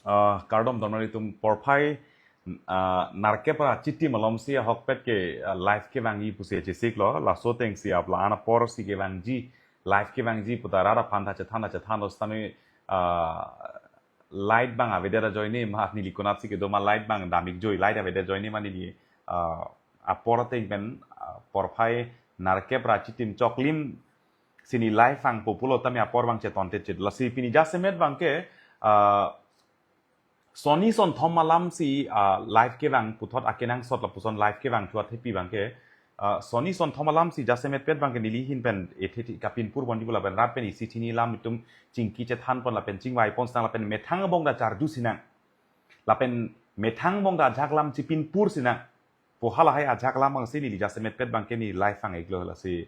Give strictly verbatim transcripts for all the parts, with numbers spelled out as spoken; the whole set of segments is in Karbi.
Ah, kardom donmari atum, porphai, ah, nerkep ra chitim alomsi ahokpet ke, ah, live kevangji pusi chesiklo, laso atengsi apla-an aporsi kevangji, live kevangji puta rat aphan ta chethan ta chethanlo sitame, ah, light abang avedet ajoine ma neli konatsi kedo ma light abang damik joi, light avedet ajoine ma neli, ah, apor ateng pen, ah, porphai nerkep ra chitim choklim si neli live vangpo pulo tame apor abang chetonte chit. Lasi pini jasemet abangke, ah, sonni sonthom alamsi, ah, live kevang puthot akenangsot lapuson live kevang thuat hepi abangke, ah, sonni sonthom alamsi jasemetpet abangke neli ahin pen ethe thi kapinpur ponji pu lapen rat pen isi thini alam itum chingki chethan pon lapen chingvai pon sinang lapen methang abong ta charju sinang. Lapen methang abong ta ajak alam chipinpur sinang pu halahai ajak alam abangsi neli jasemetpet abangke neli live vang-iklo lasi,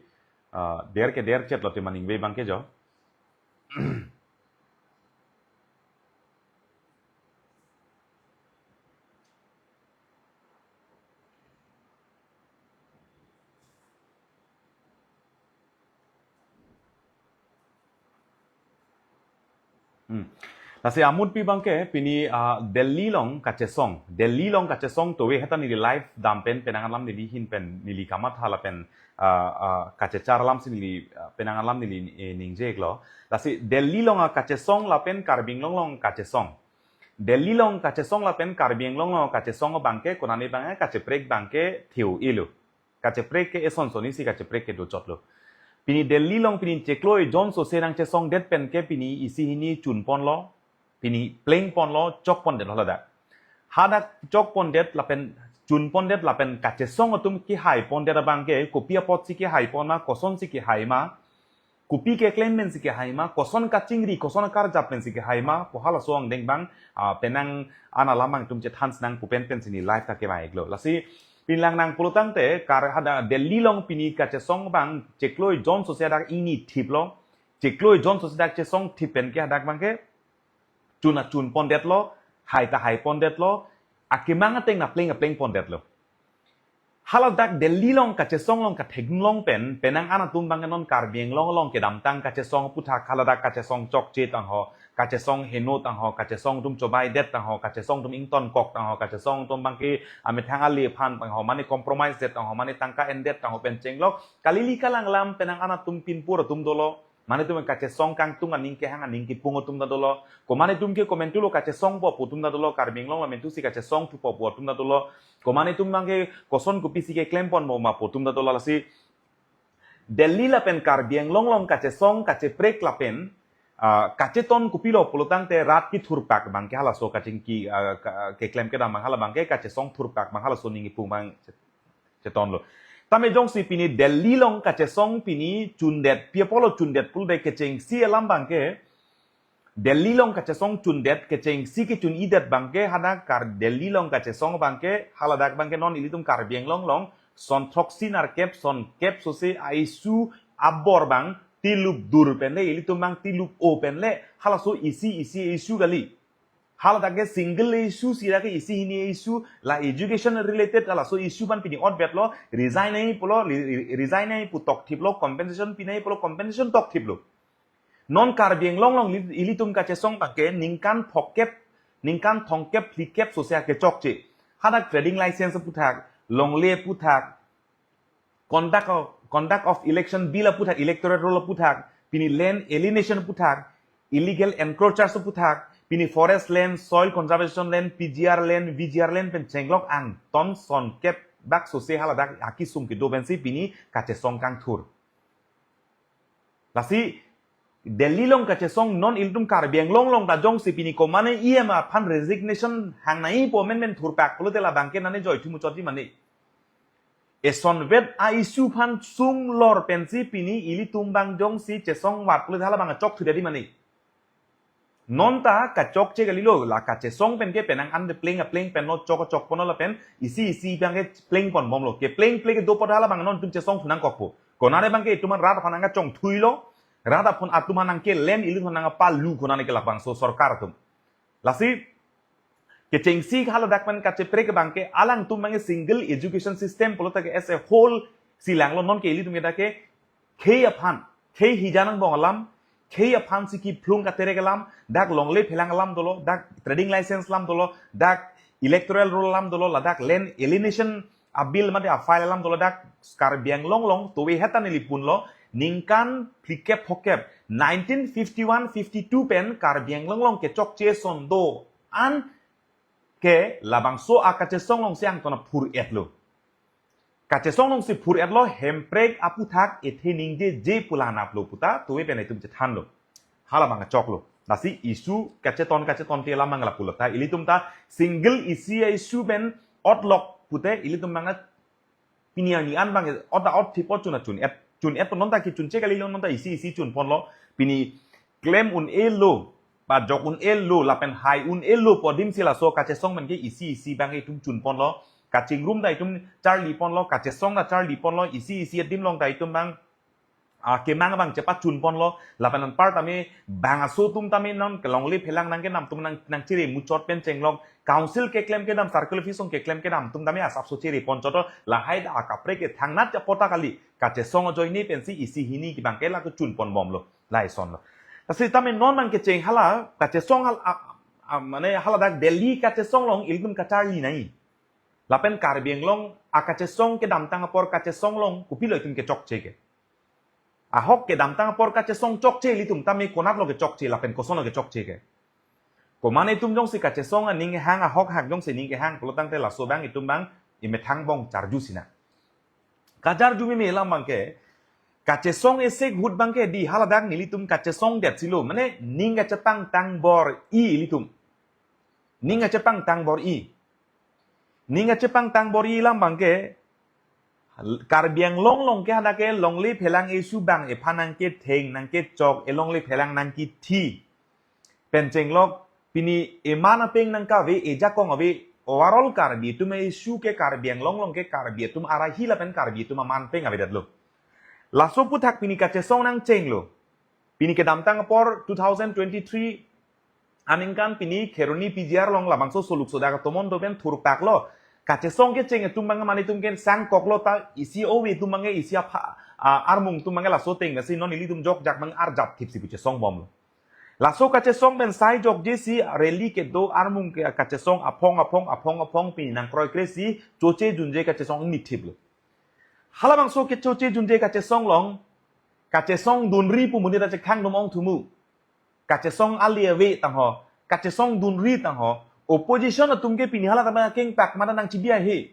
ah, der ke der chetlo te maningve abangke jo. Hmm. Lasi amutpi abangke pini, ah, Delhi along kachesong. Delhi along kachesong tove heta neli live dam pen penang alam neli ahin pen neli kamatha lapen, ah, ah, kachechar alamsi neli, ah, penang alam neli, eh, ningje-iklo. Lasi Delhi along akachesong lapen Karbi Anglong along kachesong. Delhi along kachesong lapen Karbi Anglong along kachesong abangke konane abangke kacheprek abangke theo-elo. Kacheprek ke eson sonni si kacheprek kedo chotlo. Pini Delhi along pini chiklo ejon sose nangchesongdet pen ke pini isi hini chun ponlo, pini pleng ponlo, chok pondetlo ladak. Hadak chok pondet lapen chun pondet lapen kachesong atum kehai pondet abangke kopi apotsi kehai pon ma, kosonsi kehai ma, kopi keklem pensi kehai ma, koson kachingri, koson karjap pensi kehai ma pu halaso angdeng abang, ah, penang an alam abang itum chethan sinang pu pen pensi neli live ta kevang-iklo. Lasi pini lang nang pulo tangte kar hada Delhi along pini kachesong abang chiklo ejon sose hadak ingni thiplo. Chiklo ejon sose hadak chesong thip pen ke hadak abangke chun ta chun pondetlo, hai ta hai pondetlo, akemang ateng ta pleng ta pleng pondetlo. Haladak Delhi along kachesong along kathek-un long pen, penang an atum abangke non Karbi Anglong along kedamtang kachesong aphuthak haladak kachesong chokche tangho, kachesong heno tangho, kachesong atum chobaidet tangho, kachesong atum ingtonkok tangho, kachesong atum abangke amethang ale aphan tangho, mane compromise det tangho, mane tangka endet tangho pen chenglok, kalili kalang alam penang an atum pinpur atum dolo. Mane atum kachesong kangtung aning kehang aning kipung atum ta dolo. Komane atum ke komantulo kachesongpo pu atum ta dolo. Karbi Anglong la mentusi kachesongthupo pu atum ta dolo. Komane atum abangke koson kopisi keklem ponpo ma pu atum ta dolo lasi. Delhi lapen Karbi Anglong along kachesong kacheprek lapen, ah, kacheton kopilo pulo tangte rat kethurpak abangke halaso kachingki, ah, ka-, keklem kedam abang hala abangke kachesong thurpak abang halaso ning kipung abang chetonlo. Tame jongsi pini Delhi along kachesong pini chundet, pi apotlo chundet pulote kechengsi alam abangke, Delhi along kachesong chundet, kechengsi kechun-idet abangke hadak kar Delhi along kachesong abangke, haladak abangke non ilitum Karbi Anglong along, son throksi nerkep, son kep sose a-issue abor abang tilup dur pen le, ilitum abang tilup o pen le, halaso isi isi issue kali. Haladak ke single issue si dak ke isi hini issue la education related halaso issue abang pini otbetlo, resign nangji pulo, re-, re-, resign nangji pu tokthiplo, compensation pi nangji pulo, compensation tokthiplo. Non Karbi Anglong along li-, ilitum kachesong abangke ningkan phokep, ningkan thomkep phlikep sose kechokche. Hadak trading license aphuthak, longle aphuthak, conduct of, conduct of election bill aphuthak, electoral roll aphuthak, pini land alienation aphuthak, illegal encroachers aphuthak, pini forest land, soil conservation land, P G R land, V G R land pen chenglok angton son kep bak sose haladak akisung kedo pensi pini kachesong kangthur. Lasi Delhi along kachesong non ilitum Karbi Anglong along ta jongsi pini komane E M aphan resignation hang nangji pu amen men thurpak pulote labangke nane joithu muchotji mane. Esonvet a-issue aphan sunglor pensi pini ilitum abang jongsi chesong vat pulote hala abang chokthu dadi mane. Non ta kachokche kalilo, la kachesong pen ke penang an de pleng a pleng pen lo chok chok ponlo lapen isi isi abangke pleng ponbomlo. Kepleng pleng kedo apot hala abang non itum chesongthu nangkokpo. Konane abangke itum aphan rat aphan nangkachongthuilo, rat aphan atum aphan nangkelem, ilitum aphan nangpalu konane ke labangso sorkar atum. Lasi kechengsi haladak pen kacheprek abangke alangtum abangke single education system pulote ke as a whole si langlo, non ke ilitum ke dak ke khei aphan, khei hija nangbong alam, khei aphan si kephlung katerek alam, dak longle phelang alam dolo, dak trading license alam dolo, dak electoral roll alam dolo, ladak land alienation a-bill mate a-file alam dolo, dak Karbi Anglong along towe heta neli punlo, ningkan phlikep phokep, nineteen fifty-one fifty-two pen Karbi Anglong along kechokche ason do-an ke labangso a-kachesong along si angton aphur-etlo. Kachesong along si phur-etlo, Hemprek aphuthak ethe ningjeje pu la-an aplo puta towe pen itum chethanlo. Halabang choklo. Lasi issue kacheton kacheton te lamang lapulo ta ilitum ta single issue a-issue pen otlok pute ilitum manga pini ani an bang ot a ot thipot chun a chun-et, chun-et non ta kechun che kalilo, non ta isi isi chunponlo. Pini klem un-elo, ba jok un-elo, lapen hai un-elo pu adim si laso kachesong pen ke isi isi bang itum chunponlo. Kachingrum ta itum charliponlo, kachesong ta charliponlo, isi isi adim along ta itum bang, ah, kemang bang chepachunponlo, lapen anpar tame bang aso atum tame non kelongle phelang nangkedam atum nang, nangchere muchot pen chenglok, council keklem kedam, circle office along keklem kedam atum tame asapso cherepon chotlo, lahai dak akaprek ke thangnat apot ta kali, kachesong ajoine pensi isi hini kibang ke la kechunponbomlo, la isonlo. Lasi tame non nangkecheng hala, kachesong hal, a, a, mane hala dak Delhi kachesong along ilitum kacharli nai. Lapen Karbi Anglong akachesong kedamtang apor kachesong along kopilo itum kechokche ke. Ahok kedamtang apor kachesong chokche ilitum tame konatlo kechokche lapen kosonlo kechokche ke. Komane itum jongsi kachesong aning hang ahok hak jongsi ning kehang pulo tangte laso bang itum bang imethang bong charju sina. Kajarju meme alam bang ke, kachesong esek ahut bang ke di haladak nelitum kachesong det silo, mane ning kachepangtang bor-i ilitum. Ning kachepangtang bor-i. Ning kachepangtang bor-i alam bang ke, Karbi Anglong along ke hadak ke longle phelang issue bang ephan nangketheng nangkechok, elongle phelang nangkethi pen chenglok, pini eman apeng nangkave, ejakong ave, overall Karbi atum issue ke Karbi Anglong along ke Karbi atum arahi lapen Karbi atum aman peng avedetlo. Laso aphuthak pini kachesong nangchenglo. Pini kedamtang apor two thousand twenty-three aningkan pini Kheroni P G R along labangso soluk sodak atomon do pen thurpaklo. Kachesong kecheng atum bang mane atum ke sangkoklo ta isi ove atum bang isi apha, a, armung atum bang laso ateng si non ilitum jokjak bang arjap thipsi pu chesongbomlo. Laso kachesong pen sai jokje si rally kedo armung ke kachesong aphong aphong aphong aphong pini nangkroikre si choche junje kachesong nithiplo. Halabangso kechoche junje kachesong along, kachesong dunri pu monit achekhang dum ongthumu. Kachesong ale ave tangho, kachesong dunri tangho, opposition atum ke pini hala tama kengpak mata nangchibi ahe.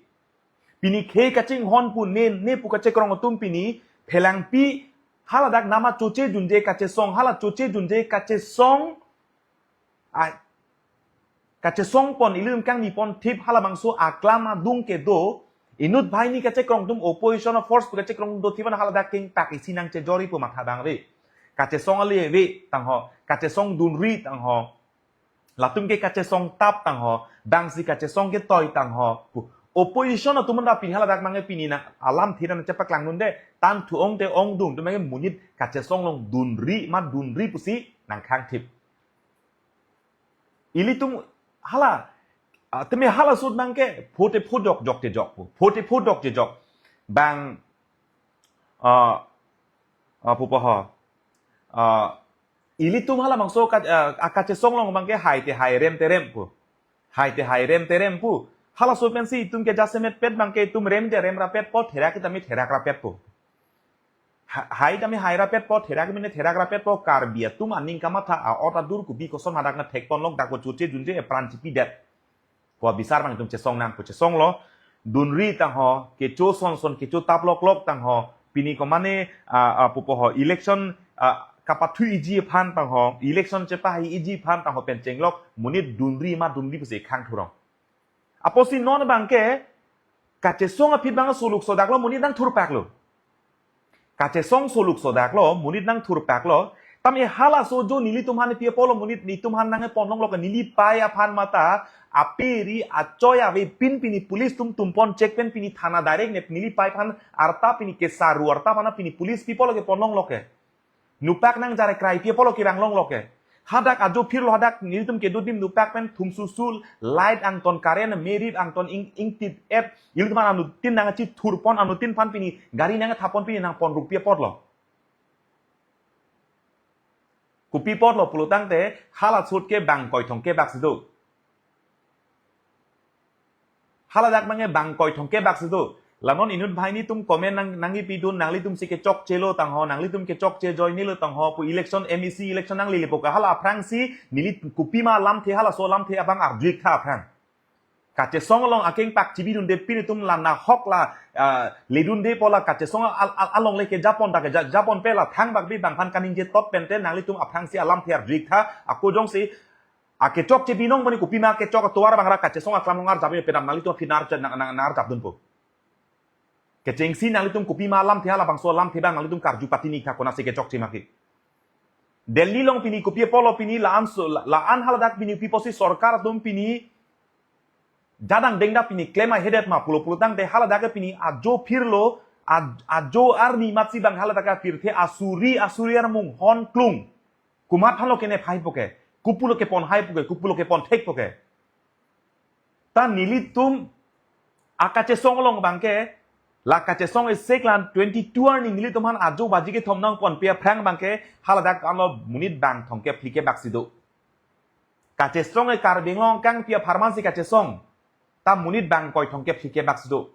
Pini khei kachinghon pu ne, ne pu kachekrong atum pini phelangpi haladak nama choche junje kachesong, hala choche junje kachesong, a, kachesongpon, ilitum kangniponthip halabangso aklam adung kedo, inut banghini kachekrong atum opposition a-force pu kachekrong do thip an haladak kengpak isi nangchejor-i pu matha bang ave. Kachesong ale ave tangho, kachesong dunri tangho, latum ke kachesong tap tangho, bangsi kachesong ketoi tangho pu. Opposition atum anta pini haladak bang ke pini na alam thira nangchepaklang dunde, tan thu ong te ongdung atum ke monit kachesong along dunri ma dunri pusi nangkhangthip. Ilitum hala, ah, teme hala ahut bang ke phote phodok jok te jok pu. Phote phodok te jok. Bang, ah, ah, pupo ho. Ah, ilitum halabangso ka, ah, akachesong along bang ke hai te hai rem te rem pu. Hai te hai rem te rem pu. Hala ahut pensi itum ke jasemet pet bang ke itum rem te rem rapet po, therak te tame therak rapet po. Ha-, hai tame hai rapet po, therak mene therak rapet po, Karbi atum aning kamatha a-ot adur kopi koson hadak nangthekponlok dak pu choche junje epran chipidet. Pu abisar bang itum chesong nang pu chesonglo, dunri tangho, kecho son son, kecho tap lok lok tangho, pini komane, a, a, pupo ho, election, a, kapathu iji aphan tangho, election chepahai iji aphan tangho pen chenglok, monit dunri ma dunri pusi khang thurong. Apotsi non bang ke, kachesong aphi bang soluk sodaklo monit nangthurpaklo. Kachesong soluk sodaklo monit nangthurpaklo. Tame halaso jo nelitum aphan pi apotlo monit nelitum aphan nangponlonglo ke neli pei aphan mata, aperi achoi avepin pini police atum tumpon chek pen pini thana direct ne neli pei aphan arta pini kesaru arta aphan pini police pi apotlo keponlonglo ke. Nupak nangjar krai pi apotlo kevanglonglo ke. Hadak ajo phirlo hadak nelitum kedo adim nupak pen thum susul, light angton current merip angton ing, ingtit et, ilitum aphan anuttin nangchithurpon anuttin aphan pini gari nangthapon pini nangpon ruk pi apotlo. Kopi apotlo pulotangte hala ahut ke bang koi thomkep bak si do. Hala dak abangke bang koi thomkep bak si do. La non inut banghini atum comment nang, nangkipidun, nanglitum si kechokchelo tangho, nanglitum kechokche ajoine lo tangho, pu election, M A C election nanglelepo ke hala aphrangsi neli kopima alamthe, halaso alamthe abang arju-ik tha aphrang. Kachesong along akeng pak chibidunde pini atum la nahok la, ah, ledunde pu la kachesong al-, al-, along le kejapon ta keja-, japon pe la thangbak bi bang aphan kaningje tot pente nanglitum aphrangsi alamthe arju-ik tha, ako jongsi akechokche binong mani kopima kechok atovar abang ra kachesong aklam along arjap-ik penap nanglitum aphi nar, nar, nar, nar japdunpo. Kechengsi nanglitum kopima alamthe, halabangso alamthe abang nanglitum karju pati-ik tha konatsi kechokche ma ke. Delhi along pini kopi apotlo pini la-an so, la, la-an hala dak pini kopi apotsi sorkar atum pini jadang dengda pini klem ahedet ma pulo pulotangte hala dak pini ajo phirlo, a-, ajo arni amatsi bang hala dak pirthe asuri asuri armung hon klung. Komat aphanlo kenep haipo ke, kopulo kepon haipo ke, kopulo kepon thekpo ke. Ta nelitum akachesong along abangke, la kachesong isi klan twenty-two arni nelitum aphan ajo baji kethom nangponpe aphrang abangke, hala dak anlo monit bang thomkep phlikep bak si do. Kachesong e Karbi Anglong kangpi apharman si kachesong. Ta monit bang koi thomkep phlikep bak si do.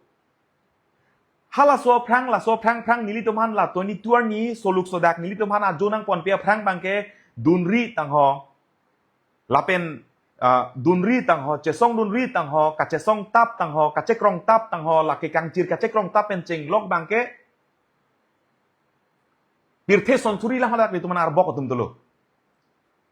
Halaso aphrang, laso aphrang aphrang nelitum aphan la twenty-two arni soluk sodak nelitum aphan ajo nangponpe aphrang abangke dunri tangho. Lapen, ah, dunri tangho, chesong dunri tangho, kachesong tap tangho, kachekrong tap tangho, lake kangchir kachekrong tap pen chenglok abangke pirthe sonsuri alam hadak nelitum aphan arbok atum dolo.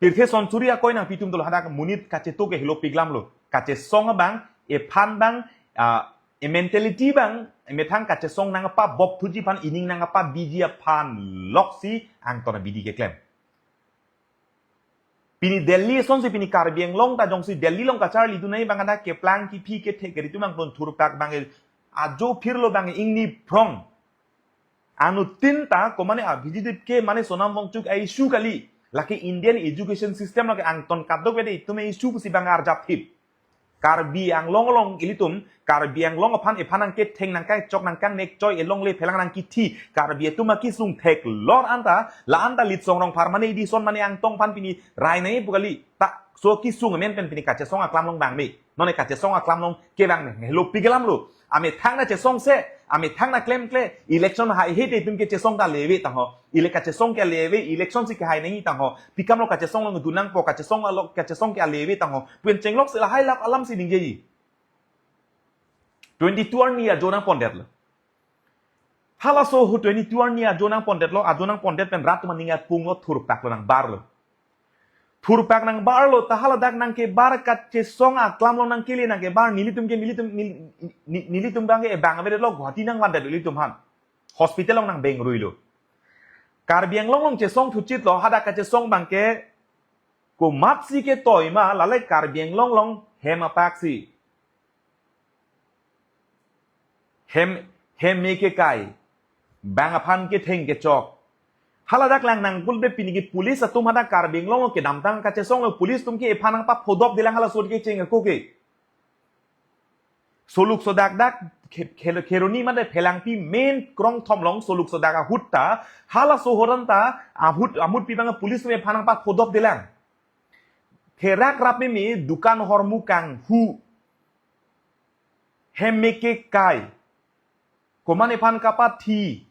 Pirthe sonsuri akoi nangpi atum dolo, hadak monit kachetok ke helo pik alam lo. Kachesong abang, ephan abang, ah, e mentality abang, emethang kachesong nangpabop thuji aphan, ening nangpabiji aphan loksi angton abidi keklem. Pini Delhi asonsi pini Karbi Anglong ta jongsi Delhi along kacharlidun nai abang ada keplang kephi kethek keritum angton thurpak abang ajo phirlo abang ingni phrong. Anuttin ta komane Abhijit Dipke mane Sonam Wangchuk a-issue kali. Lake Indian education system lake angton kadokave itum a-issue pusi abang arjap thip. Karbi Anglong along ilitum, Karbi Anglong aphan ephan nangketheng nangkachok nangkangnek choi elongle phelang nangkithi, Karbi atum akisung theklor anta, la anta Litsong Rongphar mane Edison mane Angtong aphan pini rai nai pu kali, ta so kisung amen pen pini kachesong aklam along bang me, none kachesong aklam along kevang me, helo pik alam lo, amethang nangchesongse, amethang nangklemkle, election haihe te itum kechesong ta leve tangho. Ile kachesong ke leve, election si kehai nangji tangho. Pi akamlo kachesong along dun nangpo, kachesong along, kachesong ke leve tangho. Pen chenglok si lahai lap alamsi ningjeji. Twenty-two arni ajo nangpondetlo. Halaso ahut twenty-two arni ajo nangpondetlo, ajo nangpondet pen rat atum aning apunglo thurpaklo nangbarlo. Thurpak nangbarlo, ta hala dak nangkebar kachesong aklam along nangkele nangkebar nelitum ke nelitum nel-, ni-, nelitum abangke ebang avedetlo Guwahati nangvandet ilitum aphan. Hospital along nang bengruilo. Karbi Anglong along chesong thuchitlo, hadak kachesong abangke komatsi ketoi ma, lale Karbi Anglong along hem apaksi. Hem, hem me kekai. Bang aphan ketheng kechok. Hala dak lang nangkul be pini ke police atum hadak Karbi Anglong along kedamtang kachesong lo police atum ke ephan nangpaphodop dilang halaso ahut kecheng ako ke. Soluk sodak dak khe-, khe-, Kheroni mate Phelangpi main krongthom along soluk sodak ahut ta, halaso ahut anta, ahut, ahut pi abang police atum ephan nangpaphodop dilang. Therak rap meme dukan hormu kanghu. Hem me kekai. Komane aphan kapathi.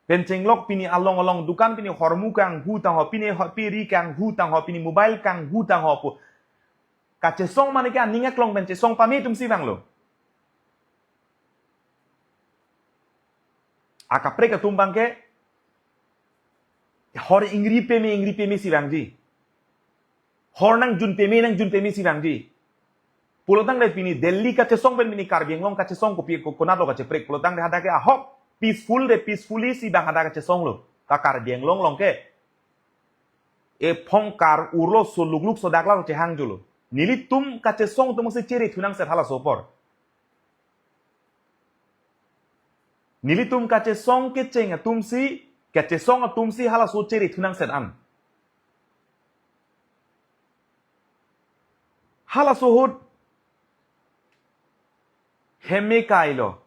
Pen chenglok pini along along dukan pini hormu kanghu tangho, pini ho-, piri kanghu tangho, pini mobile kanghu tangho pu. Kachesong mane ke aning aklong pen chesong pame atumsi vanglo. Akaprek atum abangke hor ingri peme ingri peme si vangji. Hor nangjun peme nangjun peme si vangji. Pulotangte pini Delhi kachesong pen pini Karbi Anglong kachesong kopi ko-, konatlo kacheprek. Pulotangte hadak ke ahok peaceful de peacefully si bang hadak kachesong lo. Ta Karbi Anglong along ke ephong kar urlo soluk luk sodak lang chehang julo. Nelitum kachesong atumsi chere thu nangset halaso apor. Nelitum kachesong kecheng atumsi, kachesong atumsi halaso chere thu nangset an. Halaso ahut hem me kailo.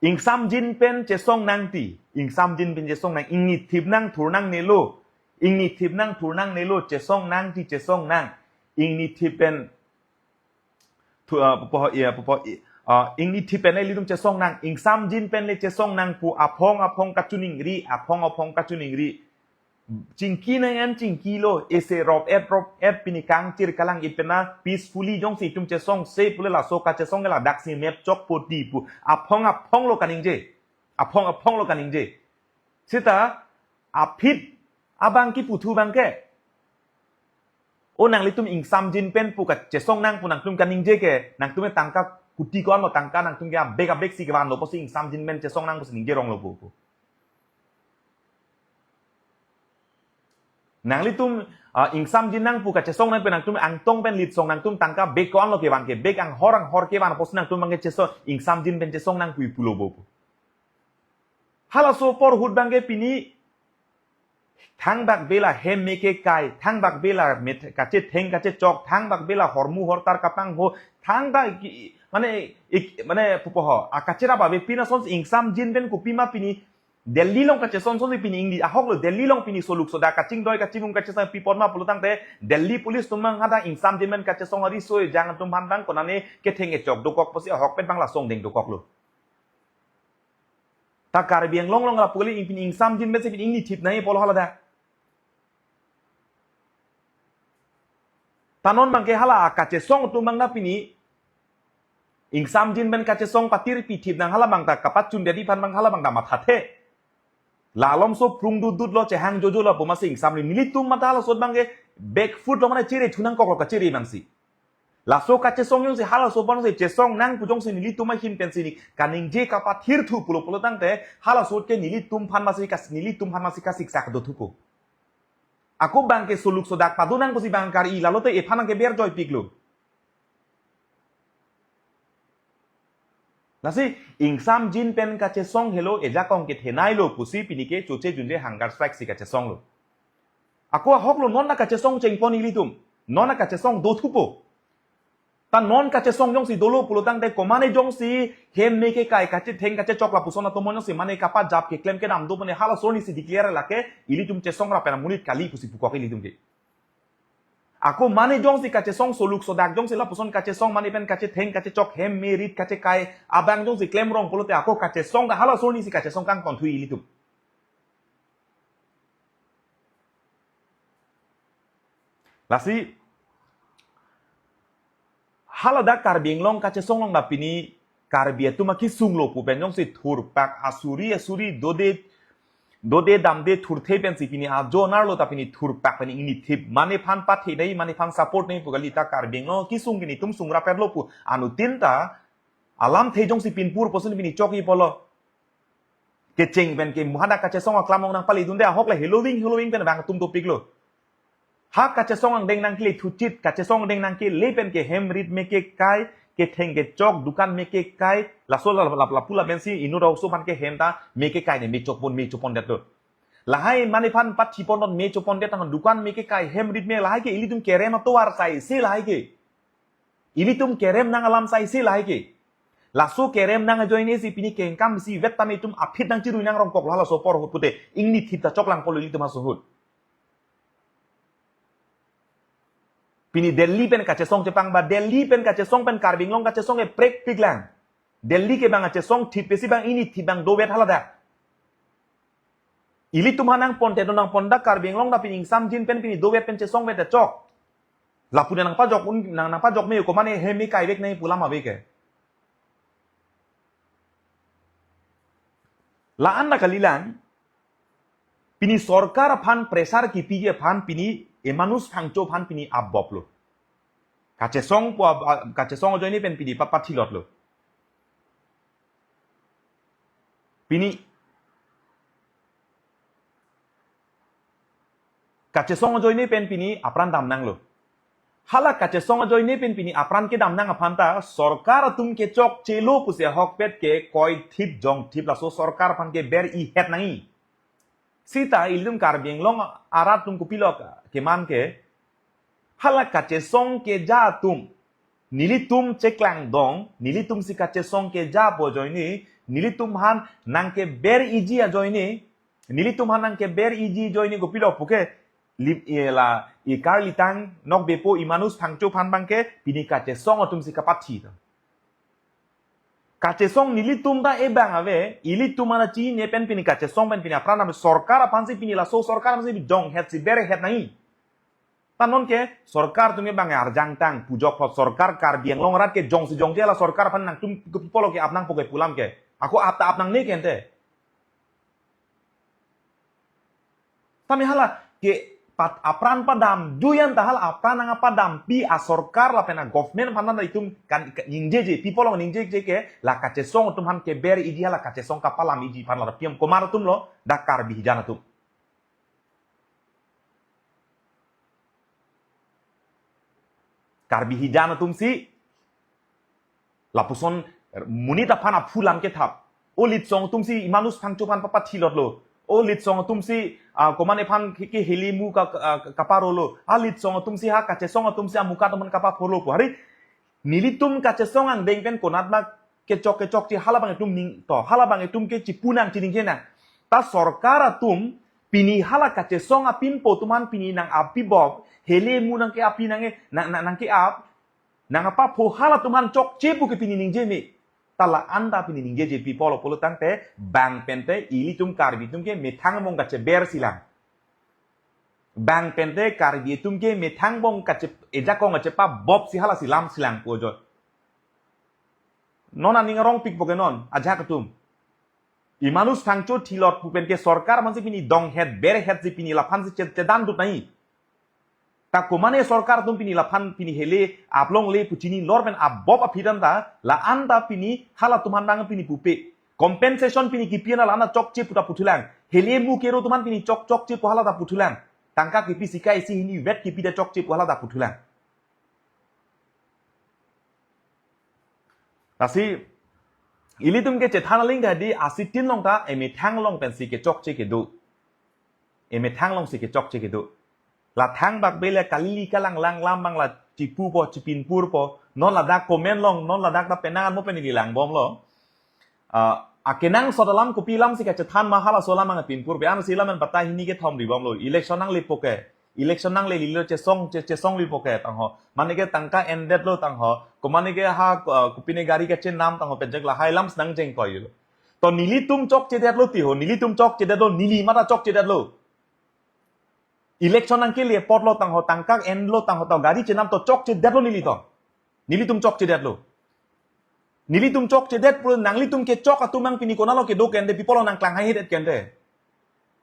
Ingsamjin pen chesong nangti, ingsamjin pen chesong nang, ingni thip nang thur nangnelo. Ingni thip nang, thur nangnelo, chesong nangji chesong nang. Ingni thip pen thu, ah, pupo, iya, pupo, i-, ah, ingni thip pen ilitum chesong nang, ingsamjin pen le chesong nang pu aphong aphong kachiningri, aphong aphong kachiningri. Chingki nang an chingkilo, ese rop et rop et pini kangchir kalang-it pen na peacefully jongsi itum chesongse pule laso kachesong ke ladaksi mep chokpo di pu aphong aphong lo kaningje. Aphong aphong lo kaningje. Seta aphi abang kiputhu abang ke, o nanglitum ingsamjin pen pu kachesong nang pu nangtum kaningje ke, nangtum tangka kuti ko-an lo, tangka nangtum ke abek abek si kevanlo pusi ingsamjin pen chesong nang pusi ningje rong lo pu pu. Nanglitum, ah, ingsamjin nang pu kachesong nang pen nangtum angtong pen litsong nangtum tangka bek ko-an lo kevan ke, bek anghor anghor kevan pusi nangtum abang ke chesong, ingsamjin pen chesong nang pu pulo bo pu. Halaso apor ahut abang ke pini thangbak bela hem me kekai, thangbak bela met-, kachetheng kachechok, thangbak bela hormu hortar kapangho, thangbak ki-, mane ik-, mane pupo ho, a kachera ba be pina son ingsamjin pen kopima pini Delhi along kachesong son pini ingni ahok lo, Delhi along pini soluk sodak kachingdoi kachimung kachesong pi apot ma pulo tangte Delhi police atum abang hadak ingsamjin pen kachesong ariso ejang atum aphan abang konane ketheng kechok dokok pusi ahok pen abang la songdeng dokok lo. Ta Karbi Anglong along lapu kali ing pini ingsamjin pen si pini ingni thip nai pulo haladak. Ta non abang ke hala kachesong atum abang na pini ingsamjin pen kachesong patir pi thip nang hala abang ta kapachun dadi aphan abang hala abang ta mathathe. La alomso prung dut dut lo, chehang jojo lo pu masi ingsamjin, nelitum mata halaso abang ke back foot lo, mane chere thu nangkok lo kachere abang si. Laso kachesong jongsi halaso apor si chesong nang pu jongsi nelitum ahin pen si ni kaningje kapathir thu pulo pulo tangte halaso ke nelitum aphan masi kas-, nelitum aphan masi kasiksak do thupo. Ako abang ke soluk sodak padu nang pusi abang kari lalo te ephan abang ke ber joipik lo. Lasi ingsamjin pen kachesong helo, ejakong kethenei lo pusi pini ke choche junje hunger strike si kachesong lo. Ako ahok lo, non na kachesong chengpon ilitum. Non na kachesong do thupo. Ta non kachesong jongsi dolo pulo tangte komane jongsi hem me kekai kachetheng kachechok lapuson atomon jongsi mane kapajap keklem kedam do mane halaso arni si declare lake ilitum chesong ra pen amonit kali pusi pukok ilitum ke. Ako mane jongsi kachesong soluk sodak jongsi lapuson kachesong mane pen kachetheng kachechok hem me rit kachekai abang jongsi klem rong pulote ako kachesong ta halaso arni si kachesong kangton thu ilitum. Lasi haladak Karbi Anglong kachesong along ta pini Karbi atum akisung lo pu pen jongsi thurpak asuri asuri dode dode damde thurthe pensi pini ajo narlo ta pini thurpak pen ingni thip mane aphan pathe nai mane aphan support nai pu kali ta Karbi Anglong akisung pini itum sung rapet lo pu anuttin ta alamthe jongsi pinpur puson pini chokji pulo. Kecheng pen ke muhada kachesong aklam along nangpali dunde ahok le heloving heloving pen abang atum dopik lo. Ha kachesong angdeng nangkele thuchit, kachesong angdeng nangkele pen ke hem rit me kekai, ketheng kechok, dukan me kekai, laso la, la, la, lapu la pensi inut aoso aphan ke hem ta me kekai ne me chopon me chopon det lo. Lahai mane aphan pathipon me chopon det tang dukan me kekai hem rit me lahai ke ilitum kerem atovar sai si lahai ke. Ilitum kerem nang alam sai si lahai ke. Laso kerem nang ajoine si pini kengkam si vet tame itum aphi nangchirui nang rongkok lo halaso apor ahut pute ingni thip ta choklang pulo ilitum halaso ahut. Pini Delhi pen kachesong chepang ba Delhi pen kachesong pen Karbi Anglong kachesong ke prekpik lang. Delhi ke abang kachesong thip pensi abang ingni thip abang dovet haladak. Ilitum aphan nangpon te do nangpon dak Karbi Anglong ta pini ingsamjin pen pini dovet pen chesong vet ta chok. Lapu nangpajok un nang nangpajok me ko mane hem me kaivek nai pu alam ave ke. La-an ta kalilang pini sorkar aphan pressure kipiji aphan pini Emmanus Phangcho aphan pini abop lo. Kachesong pu ab-, a-, kachesong ajoine pen pini pa pathilot lo. Pini kachesong ajoine pen pini apran damnang lo. Hala kachesong ajoine pen pini apran kedam nang aphan ta sorkar atum kechokche lo pusi ahokpet ke koi thip jong thip laso sorkar aphan ke ber-ihet nangji. Sita ilitum Karbi Anglong arat atum kopilo keman ke hala kachesong keja atum nelitum cheklangdong, nelitum si kachesong keja pu ajoine, nelitum aphan nangkeber-iji ajoine, nelitum aphan nangkeber-iji ajoine kopilo puke, Lip ela i karlitang nokbepo Emmanuel Phangcho aphan abangke pini kachesong atumsi kapathi to. Kachesong nelitum ta ebang ave, ilitum ana chine pen pini kachesong pen pini apran ave, sorkar aphansi pini laso sorkar aphansi jonghetsi berhet nangji. Ta nonke sorkar atumke bang arjangtang pujok thot sorkar Karbi Anglong arat ke jongsi jongje la sorkar aphan nangtum ke pipolo ke ap nangpo ke pu alam ke. Ako ap ta ap nangne ke ente. Tame hala ke pat apran padam, juyan ta hala apran nangpadampi asorkar lapen a government aphan ta itum kan ningjeje, pipolo ningjeje ke la kachesong atum aphan keber iji hala kachesong kapalam iji aphan la piam komar atumlo, dak Karbi hijan atum. Karbi hijan atumsi lapuson monit aphan aphu alam kethap. O litsong atumsi Emmanuel Phangcho aphan papathilotlo. O litsong atumsi, ah, komane aphan ke, ke helimu ka, ka, kaparolo. A litsong atumsi ha kachesong atumsi amuka atum aphan kapaphorlo pu. Hari nelitum kachesong angdeng pen konat ma kechok kechokche hala bang itum ning to, hala bang itum ke chipu nang chiningje nang. Ta sorkar atum pini hala kachesong apinpo atum aphan pini nang api bob, helimu nangke api nang, nang, nang, nangke ap, nang apapho hala atum aphan chokche pu ke pini ningje me. Ta la-an ta pini ningjeje pipolo pulotangte bang pente ilitum Karbi atum ke methang angbong kacheber silang. Bang pente Karbi atum ke methang angbong kache ejakong kachepa bob si halasi lam silang pu ajoine. Non aning arongpikpo ke non, ajahak atum. Emmanuel Phangcho thilot pu pen ke sorkar aphansi pini donghet berhetsi pini laphansi ched-, chedan dut nangji. Ta komane sorkar atum pini laphan pini hele aplong le pu chinilor pen abob aphi dan ta la-an ta pini hala atum aphan nang pini pupe. Compensation pini kipi an la-an ta chokche pu ta puthulang. Helimu kero atum aphan pini chok chokche pu hala ta puthulang. Tangka kipi sika isi hini vet kipi ta chokche pu hala ta puthulang. Lasi ilitum ke chethan aling kadi asitin along ta emethang along pensi kechokche kedo. Emethang alongsi kechokche kedo. La thangbak bele kalili kalanglang lam bang la chipupo chipinpurpo. Non ladak comment along, non ladak ta penang anmo pen ili langbomlo. Ah, akenangsot alam kopi alamsi kachethan ma halaso alam ang pinpur be an si lam an batai hini kethom ribomlo. Election nangle pu ke. Election nanglelo chesong, che-, chesong lipo ke tangho. Mane ke tangka endetlo tangho. Komane ke ha, ah, kopine gari kachenam tangho penjak lahai alam si nangjeng koilo. To nelitum chokchedetlo ti ho. Nelitum chokchedetlo, neli mata chokchedetlo. Election nangkele apotlo tangho, tangka endlo tangho, to gari chenam to chokchedetlo neli to. Nelitum chokchedetlo. Nelitum chokchedet pu nanglitum kechok atum ang pini konatlo kedo kente, pipolo nangklang haihedet kente.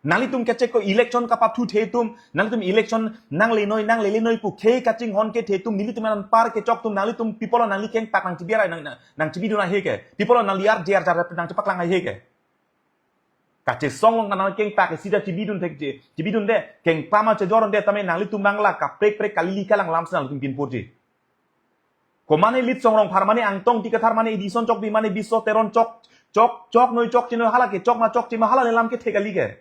Nanglitum kechek ko election kapathuthe atum, nanglitum election nanglenoi, nanglelenoi pu khei kachinghon kethe atum, nelitum anpar kechok atum, nanglitum pipolo nangli kengpak nangchibiarai nang, nang, nangchibidun haihe ke. Pipolo nangli arje arjar nangchepaklang haihe ke. Kachesong along kanang kengpak sida chibidun thekje, chibidunde, kengpama chejordunde, tame nanglitum bang la kaprek prek kalili kalang lam si nanglitum pinpurji. Komane Litsong Rongphar mane Angtong Ingti Kathar mane Edison Chokbi mane Biso Teron chok, chok, choknoi chokchenoi hala ke, chok ma chokche ma hala le lam kethe kali ke.